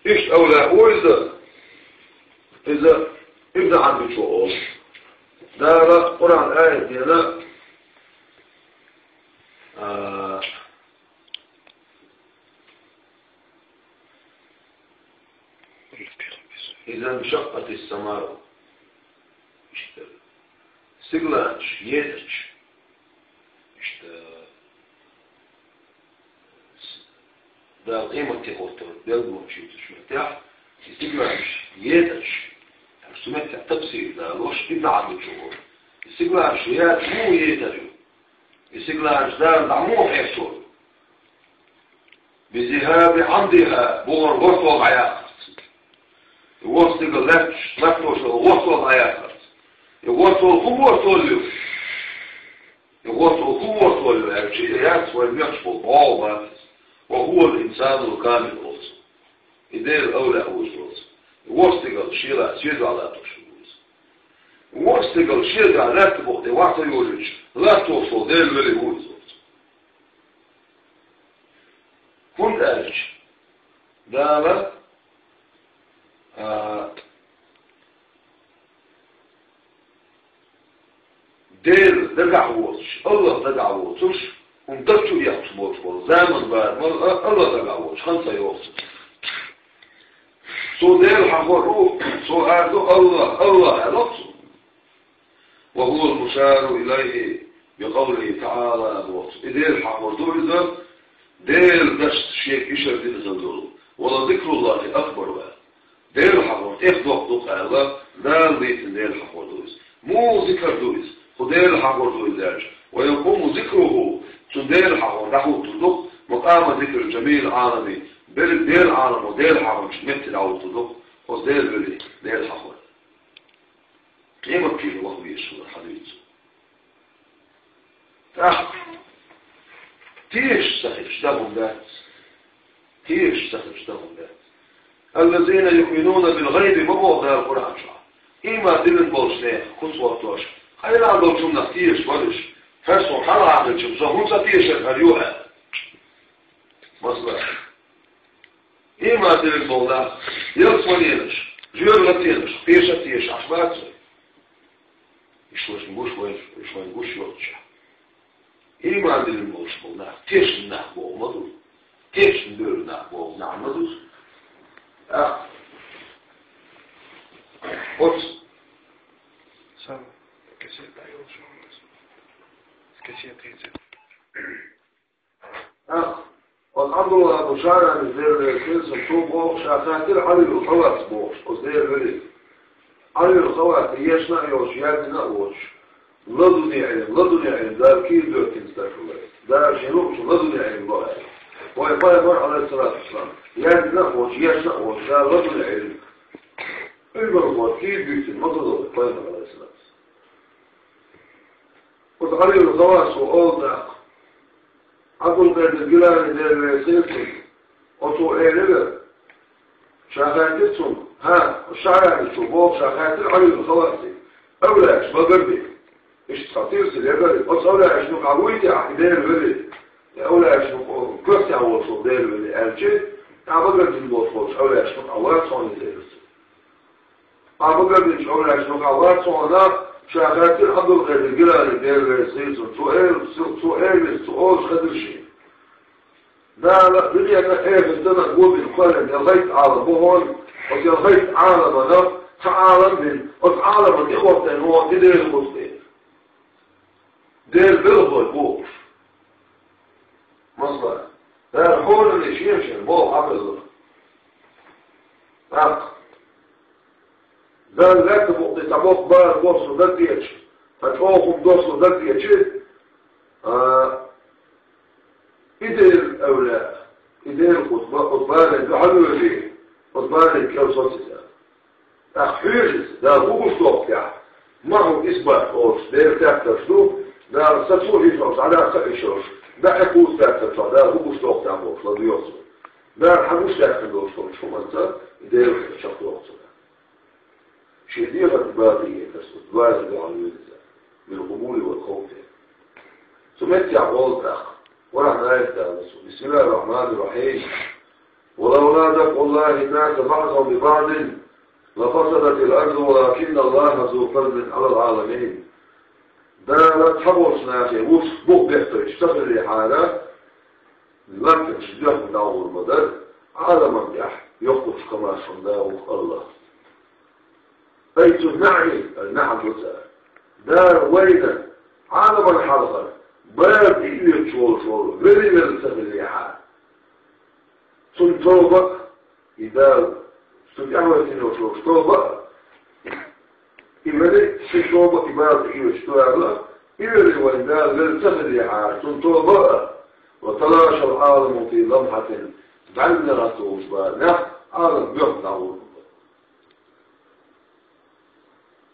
Иштта авлияъ ву иза, иза Ибн Ӏарбичо олу. Дала Къуръан аят дина, а, إذا انشقت السماء. Иштта. Стигаланаш ецачу. Иштта. Дала къематде хӀуттур белгалонаш йоцуш меттехь, и стигаланаш ецачу. Цу меттехь тафсир далош Ибн Ӏарбичо олу. И стигаланаш яц муха ецар ю? И стигаланаш Дала дӀа муха хьесо? بذهاب عمدها, бухара гӀортор дӀаяккхарца. И ворхӀ стигал лаьтташ, латтош йолу гӀортор дӀаяккхарца. И гӀортор хӀун гӀортор ю? И гӀортор хӀун гӀортор ю аьлча, и яц вайн мехаш болу бӀогӀа бац иза. وهو الإنسان الكامل олу цо. И Делан авлияъ ву иза олу цо. И ворхӀ стигал шен лаьцна шен дуьхьа латтош ву иза. ВорхӀ стигал шен дуьхьа лаьтта букъа тӀе вахта йолуьйтуш, латтош волу Делан вели ву иза олу цо. ХӀунда аьлча Дала, а, Дела дагахь воцуш, Аллах дагахь воцуш, хӀума даг чу эккхаш болуш болу заман бара, а, Аллах дагахь воцуш, хан ца йогӀу цуьнан. Цо Дела хьахор ву, цо ара ду Аллах, Аллах аьлла цо. وهو المشار إليه بقوله تعالى боху. И Дела хьахор ду иза, Делан дашца шега ишар дина хила долу. ولذكر الله أكبر аьлла. Дела хьахор тӀех доккха ду-кх аьлла, Дала дийцина Дела хьахор ду иза. Муха зикар ду иза? Кху Дела хьахор ду иза аьлча. ويقوم ذكره, цу Дела хьахор дӀахӀуттур ду-кх, مقام ذكر جميع العالم, берриг Делан Ӏаламо Дела хьахорчу метте дӀахӀуттур ду-кх, оцу Делан вели Дела хьахор. Къематдийнахь ваха везаш вара хьан дуьйцу? ТӀаккха тешаш ца хилча, дагӀун дац. Тешаш ца хилча, дагӀун дац. الذين يؤمنون بالغيب ма боху Дала Къуръан чохь. Ийман диллина болчу нехан куц хӀоттош, къайла долчунах тешаш вара уьш. ХӀара со хьалха хилча, со хӀунда ца тешара хӀара ю аьлла. Масала, ийман диллина болу нах, ялсаманенаш, жоьжахатенаш, кхеша а теша Ӏаш бац вай. Уьш вайна гуш, вайна, уьш вайна гуш йоццушехь. Ийман диллина болуш болу нах, тешна нах боху ма ду. Тешна бевлла нах боху нах ма ду. А, оцу. Сан, кассета йолуш ву. Кассета йицар. ТӀаккха оцу Ӏабдулла бу ШаӀрани, Делан вели хилла цунна, цо боху, ша хаьттира Ӏалил Хавас бохуш, оцу Делан велига. Ӏалил Хавас ешна а йолуш, яздина а воцуш, ладунни Ӏилма, ладунни Ӏилма, Дала кийра доьттина стаг хилла. Дала шен луъучу ладунни Ӏилма бо аьлла. Вайн пайхамар, Ӏалайхиссалату вассалам, яздина а воцуш, ешна а воцуш, Дала ладунни Ӏилма, Ӏилманхошна кийра буьйцина ма хилла вайн пайхамар, Ӏалайхиссалату вассалам. Оцу Ӏалил Хавас ву олу тӀаккха. Ӏабдулкъадир Гилани, Делан вели хилла цунна, оцо элира, ша хаьттира цунна, хӀа, ШаӀраничо боху, ша хаьттира Ӏалил Хавасе, авлияаш багарбе. Иштта цхьа тирсар ягара, оцу авлияашна юкъахь вуй те ахь, и Делан вели, и авлияашна юкъахь коьртехь волуш волу Делан вели аьлча, ахь багардина болуш волчу авлияашна юкъахь вац хьуна иза, элира цо. Ахь багардинчу авлияашна юкъахь вац хьуна, ша хаьттира Ӏабдулкъадир Гилани, Делан вели хилла цунна, цо эр-, цо, цо элира, цо олуш хезира шена. Дала дуьненна, эхартана гобина кхоьллина ялхайтта Ӏалам бу хьуна, оцу ялхайтта Ӏаламана цхьа Ӏалам бина, оцу Ӏаламан тӀе хӀоттийна вон и Делан кхуза тӀе. Дела белхалой бохуш. Масала, Дала хьолане шен-шен болх Ӏамелла. ТӀаккха Дала лаьтта букъ тӀе цхьа боккха бала босса дагадеъча, цхьа чӀогӀа хӀума досса дагадеъча, а, и Делан эвлаяъ, и Делан кхуза, оцу бале дуьхьал а вевлла, оцу бале кӀел социйта. ТӀаккха хьоьжуш, Дала хӀун гуш доккху тӀехь? Ма хӀу исбат олуш, Дела тептарш ду, Дала сацо хӀуьттуш, Дала ца Ӏуьйсуш, дӀа кхуза тептарш, Дала хӀун гуш доккху тӀехь бохуш, ладоьгӀу цо. Дала хьан гуш даьккхина долуш долчу хӀуманца, и Дела чекхдоху цо. Шен дегӀан бакъи хетарца, дуьхьал вуьйцу иза, мин къубули вал ховфи. Цу меттехь гӀолла тӀаккха, Къуръан аят ала цо, бисмиллахир рахманир рахим. ولولا دفع الله الناس بعضهم ببعض لفسدت الأرض ولكن الله ذو فضل على العالمين. Дала цхьаболчу нахе вуьш бух бетталуш ца хиллехьара, латтанаш доьхна дӀагӀур ма дара, Ӏаламан тӀехь йоккхачу комаьршонан да ву АллахӀ. Ай цу наӀи, ай наӀан ду цара. Дала вайна Ӏаламан хьалхара бала тӀеоьцуш волуш волу вели-велла ца хиллехьара. Цунна тоба а, и Дала, цунна тӀаьхьаваьлла йолуш тоба а, и вели, шен тоба а, и бала тӀеоьцуш ду аьлла, и вели вайн Дала велла ца хиллехьара, цунна тоба а, وتلاشى العالم في لمحة, бӀаьргана гӀатталуш бара, нах Ӏалам боьхна дӀагӀур бу.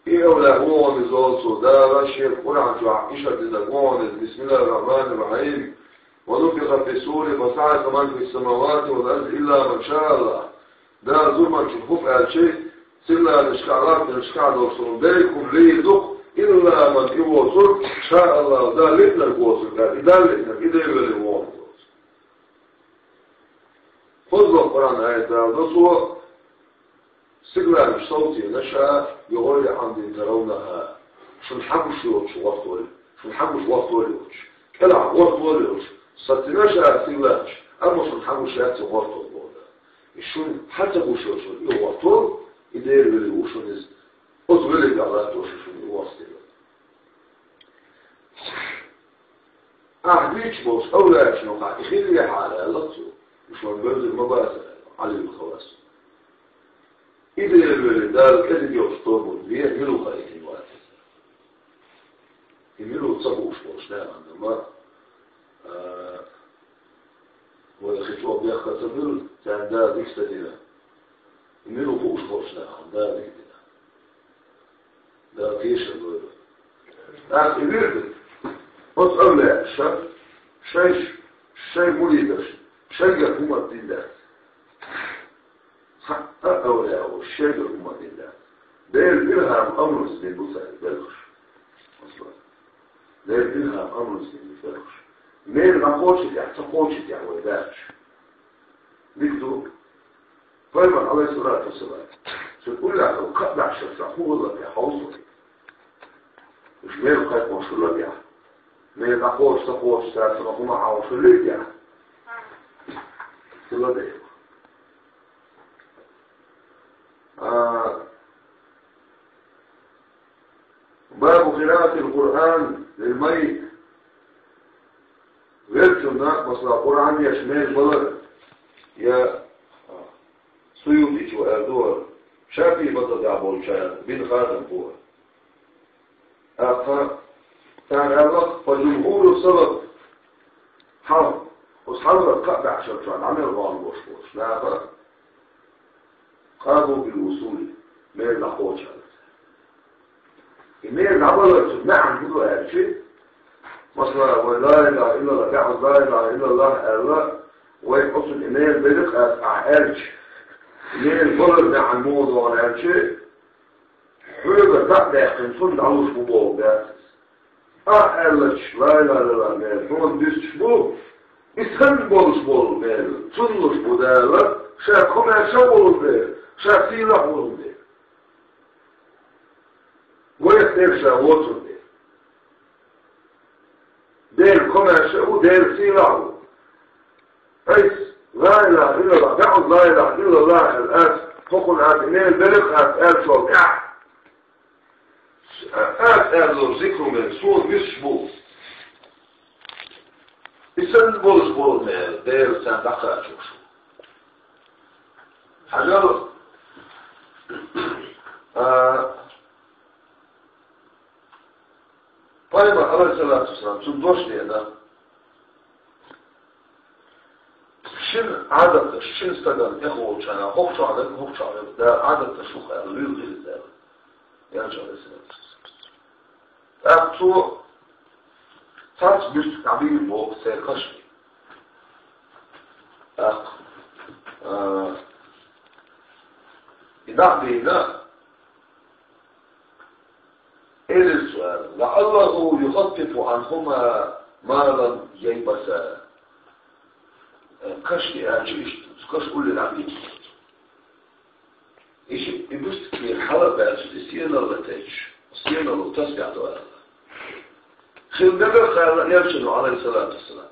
И эвлаяъ вогӀун иза олу цо, Дала шен Къуръан чохь иштта динарг вогӀун иза, бисмиллахир рахманир рахим. ونفخ في الصور فصعق من في السماوات والأرض إلا من شاء الله. Дала зурманчуьра хӀума аьлча, сирланашкахь, латтанашкахь долуш долу берриг хӀума лийр ду-кх, илла ман, и воцург, ша АллахӀ, Дала лиънарг воцург, и Дала лиънарг, и Дела велла вогӀун иза олу цо. ХӀунда Къуръан аят ала ду цо, Сигланаш совцийна ша, بغير عمد ترونها. Шуна хьагуш йоцуш гӀортор, шуна хьагуш гӀортор йоцуш. КӀелахь гӀортор йоцуш. Сацийна ша сигланаш, амма шуна хьагуш яц и гӀортор боху. И шуна хьан ца гуш йоцуш и гӀортор, и Дела велла ву шуна иза. Оцу веллачу Далла латтош шуна и гӀортор. Ахь дуьйцуш болчу эвлаяашна юкъахь и хиллехьара аьлла цо, уьш вайн бевзар ма бацара аьлла, Ӏалил Хавас. И Дела велла Дала кӀезиг йолчу тобанна вен мила ву хаийтина вац иза. И мила ву ца хууш болчу нахана ма, а, вай хи чӀогӀа бехка ца буьллу, царна Дала дика ца дина. И мила ву хууш болчу нахана Дала дика дина. Дала тешар лойла. ТӀаккха и вирда, оцу эвлаяаша, шайша, шайн муридаш, шайгара хӀумма дина дац. Цхьа а эвлаяъ волуш, шайгара хӀумма дина дац. Делан илхӀам амрца дина бу цара белхаш. Масала, Делан илхӀам амрца дина бу белхаш. Мел дӀакхочу тӀехь, ца кхочу тӀехь вай дац. Дика ду. Пайхамар, Ӏалайхиссалату вассалам, цу уллехь долу кхаъ баьхьаш цхьа хӀун хилла тӀе хьовсо. Уьш мел кхайкхош хилла тӀехь. Мел дӀакхочуш, ца кхочуш, цара цунах хӀума хьовсуш хилла тӀехь. Хилла тӀехь. А, باب قراءة القرآن للميت. Веллачунна, масала, Къуръан еш мел балар, я, а, Суютичо аьлла ду хӀара, ШафиӀи мазхӀабехь болчара бина хадам бу хӀара. ТӀаккха цара аьлла, فجمهور السلف, хьал, оцу хьалхара кхаъ баьхьаш чохь дӀа мел гӀовгӀа болуш болчу наха, قالوا بالوصول, мел дӀакхочу аьлла. И мел дӀабаларца маьӀна хӀун ду аьлча, масала, вай ла илаха иллаллах, баьхьаза ла илаха иллаллах аьлла, вай оцунна и мел белира ас ахь аьлча, и мел балар маьӀна муха ду аьлча, хьоьгара дӀа а даьккхина, цунна дӀалуш бу бохург дац иза. Ахь аьллачу ла илаха иллаллах мел хьуна дуьстуш бу, и санна болуш болу мел цунна луш бу Дала, ша комаьрша а волу дела, ша сийлахь а волу дела. Вайх тера ша воцург дела. Дела комаьрша а ву, Дела сийлахь а ву. Ай, لا إله إلا الله аьлла, хӀокхунна аьлла, мел белла аьлла, аьлла шоана тӀехь. Аз аьлла зикру мел, суна висаш бу. И санна болуш болу мел, Дела царна дӀакхачош. Хьажал, а, пайхамар, алейхиссалату вассалам, цунна дош деана. Шина Ӏадаташ, шина стагана тӀехволчарна, хӀокху чохь дерг, хӀокху чохь дерг, да, Ӏадаташ шу хаьа, луьйла хилла аьлла. Яьлча Ӏалайхиссалату вассалам. ТӀаккха цо цхьацца буьрса дӀабийр боху церан кхашка. ТӀаккха, а, и дӀа а бийна, элира цо аьлла: «لعله يخفف عنهما ما لم ييبسا». Каш и аьлча иштта, каш уллера дӀабийна. И ши-, и буьрса кхера хьала а баьлча, и сеналла тайча, сеналла тасбихь до аьлла. Хила мегар а хаьлла элчано, алейхиссалату вассалам.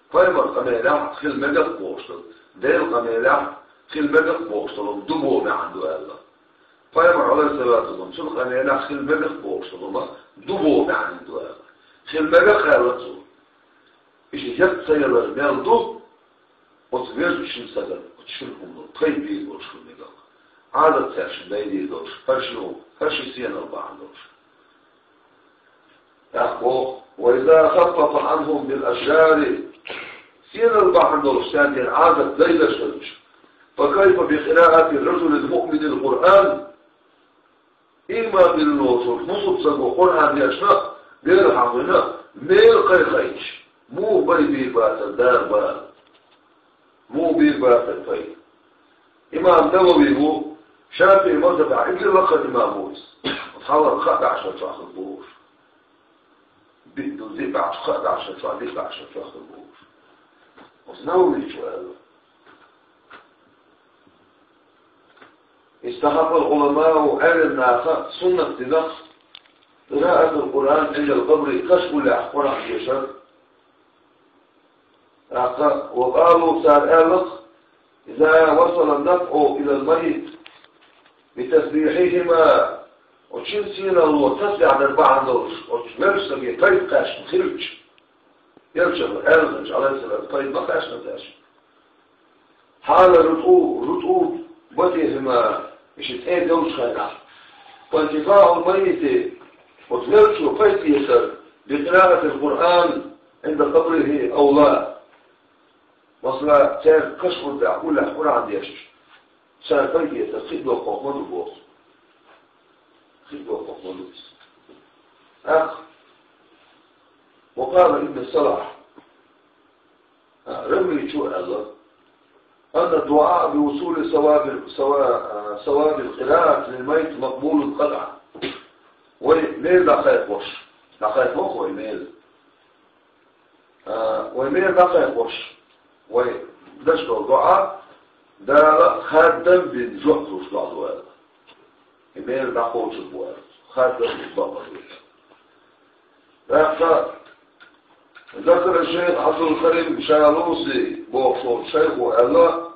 Пайхамар къамелехь хила мегар а бохуш долу, Делан къамелехь хила мегар а бохуш долу ду боху маьӀна ду аьлла. Пайхамар, алейхиссалату вассалам, цуьнан къамелехь хила мегар а бохуш долу ма ду боху маьӀна ду аьлла. Хила мегар а хаьлла цо. Иштта язъян ца ялар мел ду, оцу везачу шина стагана, оцу шина хӀуманал пайда бийр болуш хила мегар а. Ӏадат цаьршинна дайдийр долуш, хӀара ши хӀума, хӀара ши сенал бахьана долуш. ТӀаккха боху: «وإذا خفف عنهم بالأشجار». Сенал бахьана долуш царна Ӏадат дайдеш хилча, «فكيف بقراءة الرجل المؤمن القرآن». Иман диллина волчу бусалба стага Къуръан дешна, Дела хьахийна, мел кхайкхайча, муха бай бийр бацара дара бала? Муха бийр бацара пайда? Имам Навави ву, ШафиӀи мазхӀабехь иза лакхара имам ву иза. Хьалхара кхаа бӀешарчохь хилла бохуш. Биъ ду, диъ бӀешарчохь, кхаа бӀешарчохь, диъ бӀешарчохь хилла бохуш. Оцу Нававичо аьлла: «استحب العلماء», Ӏелам наха суннат дина, «قراءة القرآن عند القبر», каш уллехь Къуръан дешар. ТӀаккха, «وقالوا», цара аьлла: «إذا وصل النفع إلى الميت بتسبيحهما», оцу шина сеналло тасбихь дар бахьана долуш, оцу веллачу стаге пайда кхаьчна хилча, элчано аьлла, Ӏалайхиссалам, пайда ма кхаьчна цаьршинна. «حال رطو-، رطوبتهما», иштта цӀе долчу хенахь, «فانتفاع الميت», оцу веллачо пайда эцар, «بقراءة القرآن عند قبره أولى». Масала, церан каш уллехь, уллехь Къуръан дешча, цара пайда эцар кхин а доккхох ма ду боху. Кхин а доккхох ма ду иза. ТӀаккха, «وقال ابن الصلاح», а, Рамличо аьлла: «أن الدعاء بوصول ثواب، ثوا-، а, ثواب القراءة للميت مقبول قطعا». Вай мел дӀакхайкхош, дӀакхайкхох вай мел. А, вай мел дӀакхайкхош, вай деш долу доӀа Дала хаддам бина жоп луш доӀа ду аьлла. И мел дӀакхочур бу аьлла. Хаддам бина бакъ ду аьлла. ТӀаккха ذكر الشيخ عبد الكريم الشالوسي бохуш волчу шайхо аьлла,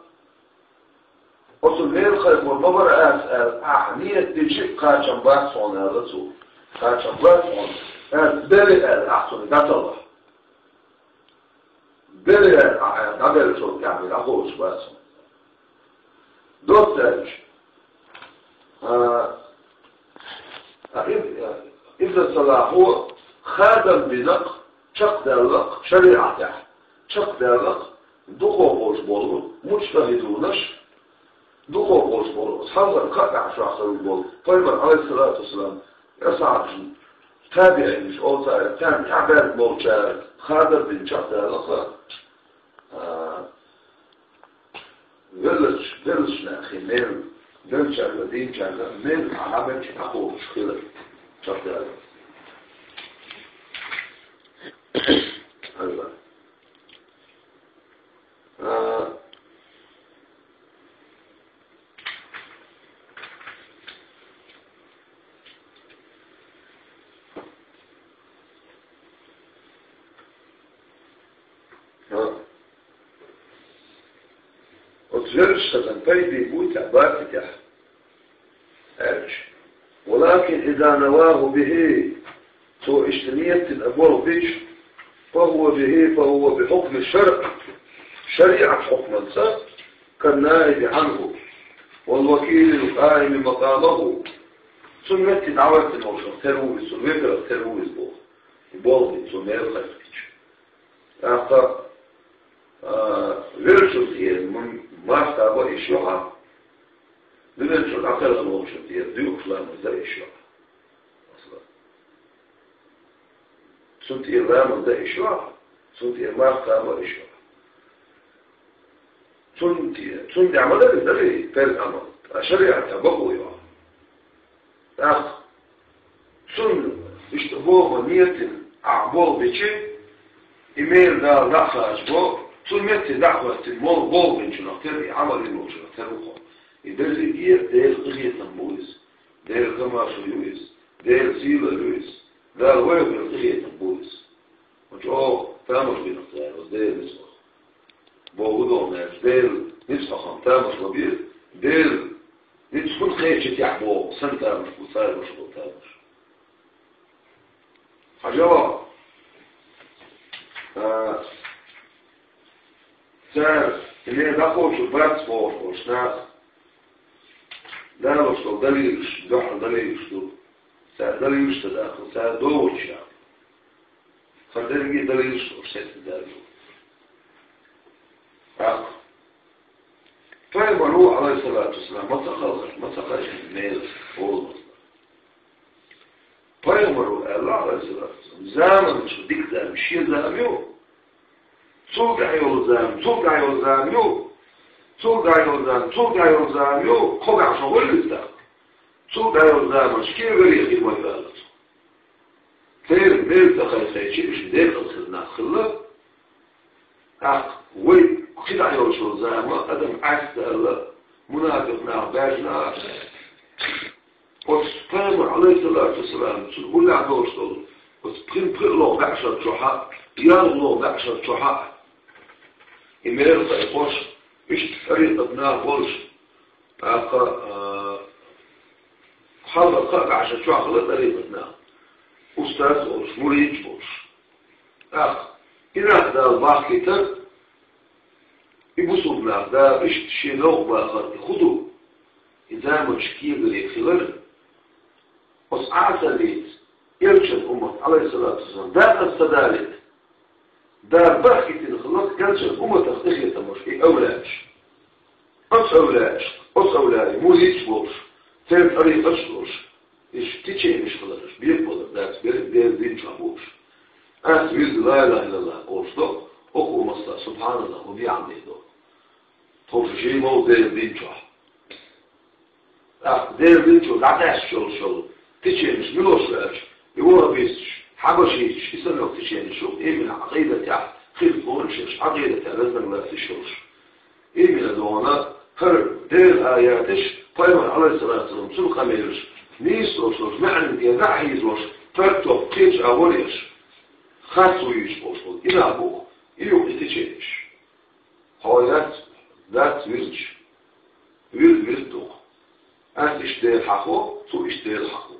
оцу мел кхайкхор ма бара аса аьлла, ахь ниет дича кхачам бац хьуна аьлла цо. Кхачам бац хьуна. Аса бери аьлла, ахь цунна дӀаталла. Бери аьлла, ахь аьлла, дӀабеллачул тӀаьхьа дӀакхочуш бац хьуна. Доцца аьлча, а, а, иб-, а, Ибн Салахо хадам бинарг, чекхдаьлларг шариӀатехь, чекхдаьлларг дукхох болуш болу муджтахидунаш, дукхох болуш болу, хьалхара кхаа бӀешарахь болу, пайхамар, алейхиссалату вассалам, асхьабашна, табиӀинаш, олу цара, царна тӀаьхьабаьлла болчара хадам бина чекхдаьлларг, а, веллачу, веллачу нахе мел, веллачаьрга, дийначаьрга мел Ӏамалчу дӀакхочуш хилар чекхдаьлла. Айва. А, а. Оцу веллачу стагана пайда буй цхьа бацитехь аьлча. ولكن إذا نواه به, цо иштта нийят дина а болх бича, فهو به, فهو بحكم الشرع, шариӀат хьукманца, كالنائب عنه والوكيل القائم مقامه. Цунна метте дӀаваьлла волчунах тера ву иза, цунна векалах тера ву иза боху. И болх бина цо мел кхайкхича. ТӀаккха, а, веллачунна тӀера м-, мах кхаба йиш ю хьан. Дуьнен чу дӀакхелхина волчунна тӀера дуьйхуш ламаз дан йиш ю хьан. Масала. Цунна тӀера ламаз дан йиш ю хьан. Цунна тӀера мах кхаба йиш ю хьан. Цунна тӀе-, цунна тӀехь ма дара, дара и пхи амал. Ткъа шариӀатехь бакъо ю хьан. ТӀаккха цунна иштта боху нийят дина ахь болх бича, и мел Дала дӀа а кхачабо, цунна метте дӀа а хӀоьттина, молла болх бинчунах тера, и Ӏамал йина волчунах тера ву хьо. И дерриге а Делан къинхетам бу иза, Делан комаьршо ю иза, Делан сийлалла ю иза, Дала вайх бина къинхетам бу иза. Хьо чӀогӀа тамаш бина ца яра, Делан ницкъах. Боху догӀу нах, Делан ницкъах тамаш ма бира, Делан ницкъ хӀунда кхеча тӀехь боху, сан тамаш бу, цара беш болу тамаш. Хьажал, а, цара, и мел дӀакхочур бац бохуш болуш нах, далош долу далилаш, дуьхьал далилаш ду. Цара далилаш ца даха, цара догӀучу яхь. Хьан дерриге а далилаш долуш сецна даьлла. ТӀаккха. Пайхамаро, Ӏалайхиссалату вассалам, ма ца кхалхара, ма ца кхайкхина мелаш, олу. Пайхамаро аьлла, Ӏалайхиссалату вассалам, заманаш дика зама, шен зама ю. Цул тӀаьхьа йолу зама, цул тӀаьхьа йолу зама ю. Цул тӀаьхьа йолу зама, цул тӀаьхьа йолу зама ю. Кхо бӀе шо гӀуьллуьйтахь. Цул тӀаьхьа йолу заманаш кегаре хир ма ю аьлла цо. Церан мел ца кхайкхийча, уьш декъала хир нах хилла. ТӀаккха вай кхидӀа йолчу зама адам Ӏаьста аьлла, мунафикъ нах баьржина а. Оцу пайхамар, Ӏалайхиссалату вассалам, цу гуллехь долуш долу, оцу пхин пхиъло баьӀшар чохь а, ялхало баьӀшар чохь а, и мел кхайкхош, иштта тӀарикъат нах болуш, тӀаккха, а, хьалха кхаа баьӀшар чохь хилла тӀарикъат нах, устаз а волуш, муридаш а волуш. ТӀаккха и нах Дала бахкийтар, и бусулба нах Дала иштта шен новкъа бахар, и хӀун ду? И заманаш кегаре хилар, оцу Ӏасаллица, элчан уммат, Ӏалайхиссалату вассалам, дакъа ца далийта. Дала бахкийтина хилла элчан умматах къинхетамаш, и эвлаяаш. Оцу эвлаяаш, оцу эвлаяаш, муридаш а волуш, церан тӀарикъаташ а долуш, иштта теченеш хилараш, бекъабалар дац, берриг Делан дин чохь болуш. Ас вирда ла илаха иллаллах олуш до, окхо масса субхьаналлах ва бихьамдихи до. Тховша шен мовлу Делан дин чохь. ТӀаккха Делан дин чу дӀакъаьсташ йолуш йолу теченеш мила йолуш аьлча, и ваххабисташ, хьабашиташ, и санна йолу теченеш ю, именно Ӏакъидатехь хилаф луш, Ӏакъидатехь разногласеш йолуш. Именно догӀана хӀара Делан аяташ, пайхамар, Ӏалайхиссалату вассалам, цуьнан къамелаш, нийса долуш, маьӀнан тӀе дӀа а хьийзош, тӀаккха кхечу агӀор еш, хатта вуьйцуш болуш волу, и нах бу, и ю-кх и теченеш. Хьо яц, дац вирдаш. Вирд вирд ду-кх. Ас иштта Дела хьахо, цо иштта Дела хьахо.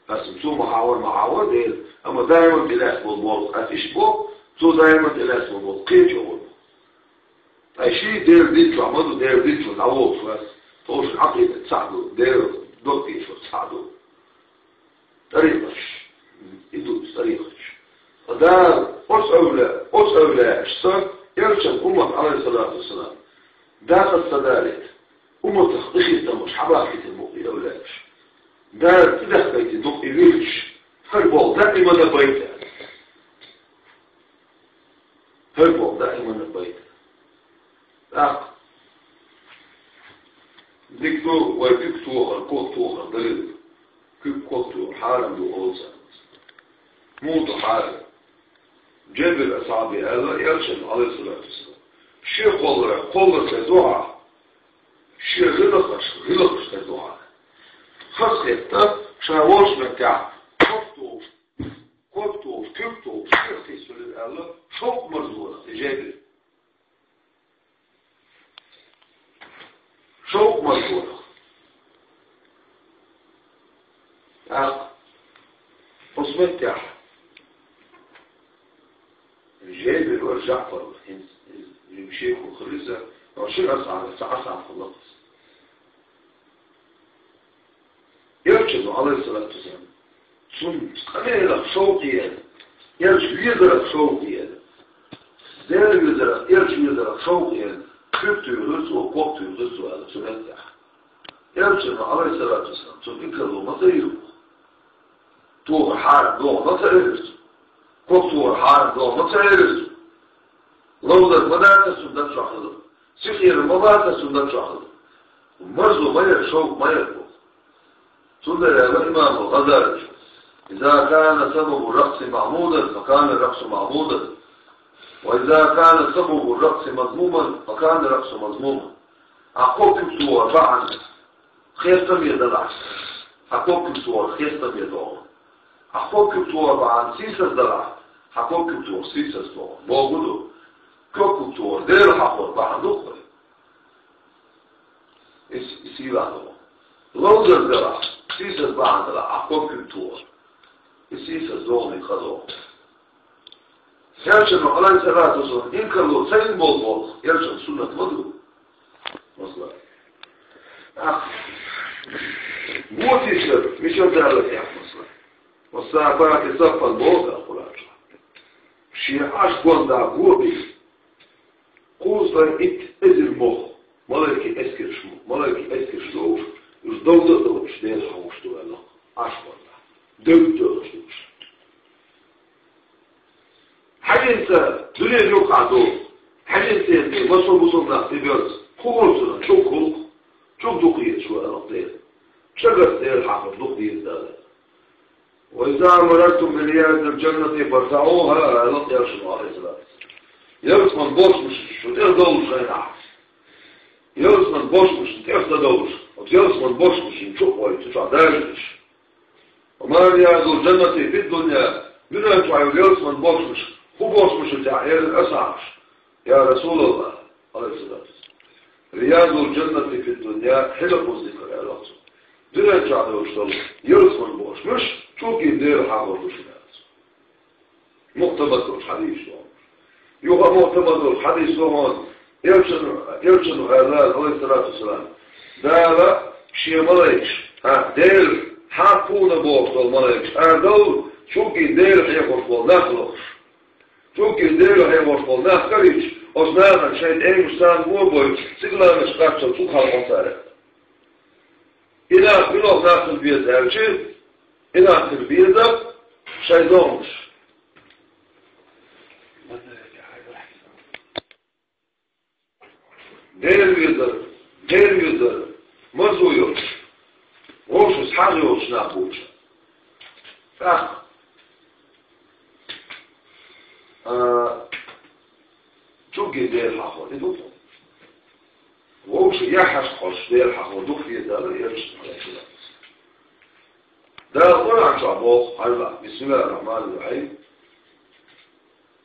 Ас цо ма хьахор, ма хьахор Дела, амма даиман тӀелаьцна болу болх, ас иштта боху, цо даиман тӀелаьцна болу болх, кхечо а вон. Ткъа шен Делан дин чохь ма ду, Делан дин чуьра дӀаволуш вац, тховшан Ӏакъидат цхьаъ ду, Делан дог тешар цхьаъ ду. ТӀарикъаташ. И ду цу тӀарикъаташ. Ткъа Дала оцу эвлаяаш, оцу эвлаяашца, элчан уммат, Ӏалайхиссалату вассалам, дакъа ца далийта, умматах къинхетамаш хьабахкийтина бу и эвлаяаш. Дала тӀедахкийтина ду и вирдаш, хӀара болх даимана байта. ХӀара болх даимана байта. ТӀаккха дика ду вай куьг тохар, ког тохар далил. Куьг, ког тохар хьарам ду олу цара. Муха ду хьарам? Джабир асхьабе аьлла элчано, Ӏалайхиссалату вассалам, шен кхолларах кхоллар тера ду хьан, шен гӀиллакхаш гӀиллакхаш тера ду хьан. Хазахетта, ша волчу меттехь ког тохуш, ког тохуш, куьг тохуш, шех тесвелира аьлла, шовкъ марзло нах, и Джабир. шовкъ мара ду. ТӀаккха оцу меттехь жайбир вара Жаъфар, хӀинца иза шеко хилла иза, но ши асхьаб, цхьа асхьаб хилла-кх иза. Элчано, Ӏалайхиссалату вассалам, цунна къамелах шовкъ еана, Элча везарах шовкъ еана, Дела везарах, Элча везарах шовкъ еана, куьг туьйхира цо, ког туьйхира цо аьлла цу меттехь. Элчано, Ӏалайхиссалату вассалам, цунна и карло ма ца йира. Тохар хьарам догӀу ма ца элира цо. Ког тохар хьарам догӀу ма ца элира цо. Ловзар ма дацара цунна дан чохь хилар. Сихъер ма бацара цунна дан чохь хилар. Марзо ма яра, шовкъ ма яра боху. Цундела аьлла имам Гъазаличо: «إذا كان سبب الرقص محمودا فكان الرقص محمودا، وإذا كان سبب الرقص مذموما فكان الرقص مذموما». Ахь ког куьг тохар бахьана хестаме далахь, хьан ког куьг тохар хестаме догӀу. Ахь ког куьг тохар бахьана сийсаз далахь, хьан ког куьг тохар сийсаз догӀу. Бохург ду, ког куьг тохар Дела хьахор бахьана ду-кх вай. И с-, и сийлахь догӀу. Ловзар далахь, сийсаз бахьана далахь, ахь ког куьг тохар, и сийсаз догӀу, и къа догӀу. Элчано, Ӏалайхиссалату вассалам, и карло ца йина болу боху, Элчан суннат ма ду. Масала. Ах, го тийсар, мичара далар тӀехь, масала. «والسافات صفا» боху Къуръан чохь. Шен Ӏаш гондахь го бина. Кхузткъе итт эзар мох, малайкийн эскарш мо, малайкийн эскарш долуш, уьш довза а довлуш, Дела хьахош ду аьлла, Ӏаш гондахь. Девдда долуш ду уьш. ХьаьжцӀа дуьнен юкъахь ду, хьаьжцӀа тӀе массо а бусалба нах тӀебоьрзу, хӀун хуьлу цунах, чӀуг хуьлу, чӀуг дукха хеташ ву аьлла Дела. Шагара Дела хьахор дукха деза Дала. «وإذا مررتم برياض الجنة فارتعوها», аьлла Элчано, Ӏалайхиссалату вассалам. Ялсаман бошмаш шу тӀе а довлуш хенахь, ялсаман бошмашна тӀе а ца довлуш, оцу ялсаман бошмашна чу а гӀой, цу чохь дажа деш. «وما رياض الجنة في الدنيا», дуьнен чохь йолу ялсаман бошмаш хӀун бошмаш ю техьа, элира асхьабаша. «يا رسول الله», Ӏалайхиссалату вассалам, «رياض الجنة في الدنيا حلق الذكر», аьлла цо. Дуьнен чохь долуш долу ялсаман бошмаш чӀуг гина Дела хьахор ду шуна, аьлла цо. Муътамад долуш хьадисаш ду хьуна. Юха муътамад долуш хьадис ду хьуна, Элчано, Элчано аьлла, Ӏалайхиссалату вассалам, Дала шен малайкаш, хьан, Дела, хьан кхуна бохуш долу малайкаш арадовла, чӀуг гина Дела хьехош болу нах лохуш. ЧӀуг гина Дела хьехош болу нах карийча, оцу нахана шайн тӀемаш царна го а бойтуш, стигланаш кхаччалц укхалхьо цара. И нах муьлха нах хила беза аьлча, и нах хила беза шайн зовнаш. Дела везар, Дела везар, марзо йолуш, вовшашца хьагӀ йолуш нах бу уьш. ТӀаккха, а, чӀуг гина Дела хьахор, и ду-кх. Вовшашца яххьаш кхочуш Дела хьахор дукха деза аьлла Элчано, Ӏалайхиссалату вассалам. Дала Къуръан чохь боху, хьажал, бисмиллахӀир-рахьманир-рахьим.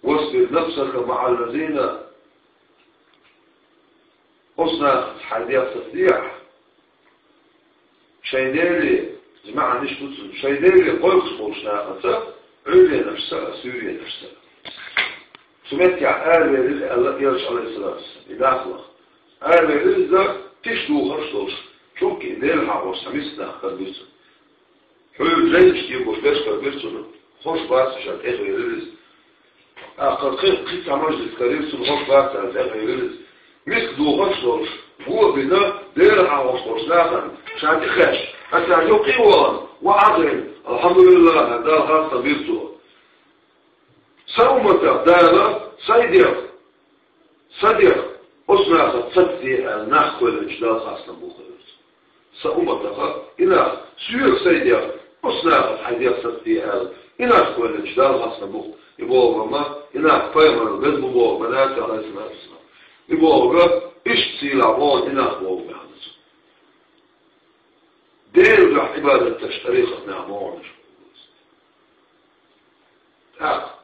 «واصبر نفسك مع الذين», оцу нахаца хьайн дегӀ сацадехьа, шайн Деле, иза маьӀна иштта ду цуьнан, шайн Деле кхойкхуш болчу нахаца, Ӏуьйренашца а, суьйренашца а. Цу меттехь аравелира аьлла Элчано, Ӏалайхиссалату вассалам, и нах лаха. Аравелира иза тиша духарш долуш, чӀуг гина Дела хьахош цхьа миска нах карабира цунна. Хьуьйра жайнаш кегош берш карабира цунна, хууш бац уьш аьлла, тӀехвелира иза. ТӀаккха кхин, кхин цхьа мажлис карийра цунна, хууш бац аьлла, тӀехвелира иза. Миска духарш долуш, го а бина, Дела хьахош болчу нахана ша тӀекхаьчча, аса юккъе а вахана, охьа а хиъна, «АлхьамдулиллахӀ», аьлла, Далла хастам бира цо. Сан умматах Дала сайн дегӀ, сан дегӀ оцу нахаца сацаде аьлла, нах кхоьллинчу Далла хастам бу хир ву иза. Сан умматах и нах, соьга сайн дегӀ оцу нахаца хьайн дегӀ сацаде аьлла, и нах кхоьллинчу Далла хастам бу-кх. И бохург ма, и нах пайхамарал беза бу бохург ма дац, Ӏалайхиссалату вассалам. И бохург, иштта сийлахь бохург и нах бохург ма дац. Делан дуьхьа Ӏибадат деш тӀарикъатан нах ма ву уьш. ТӀаккха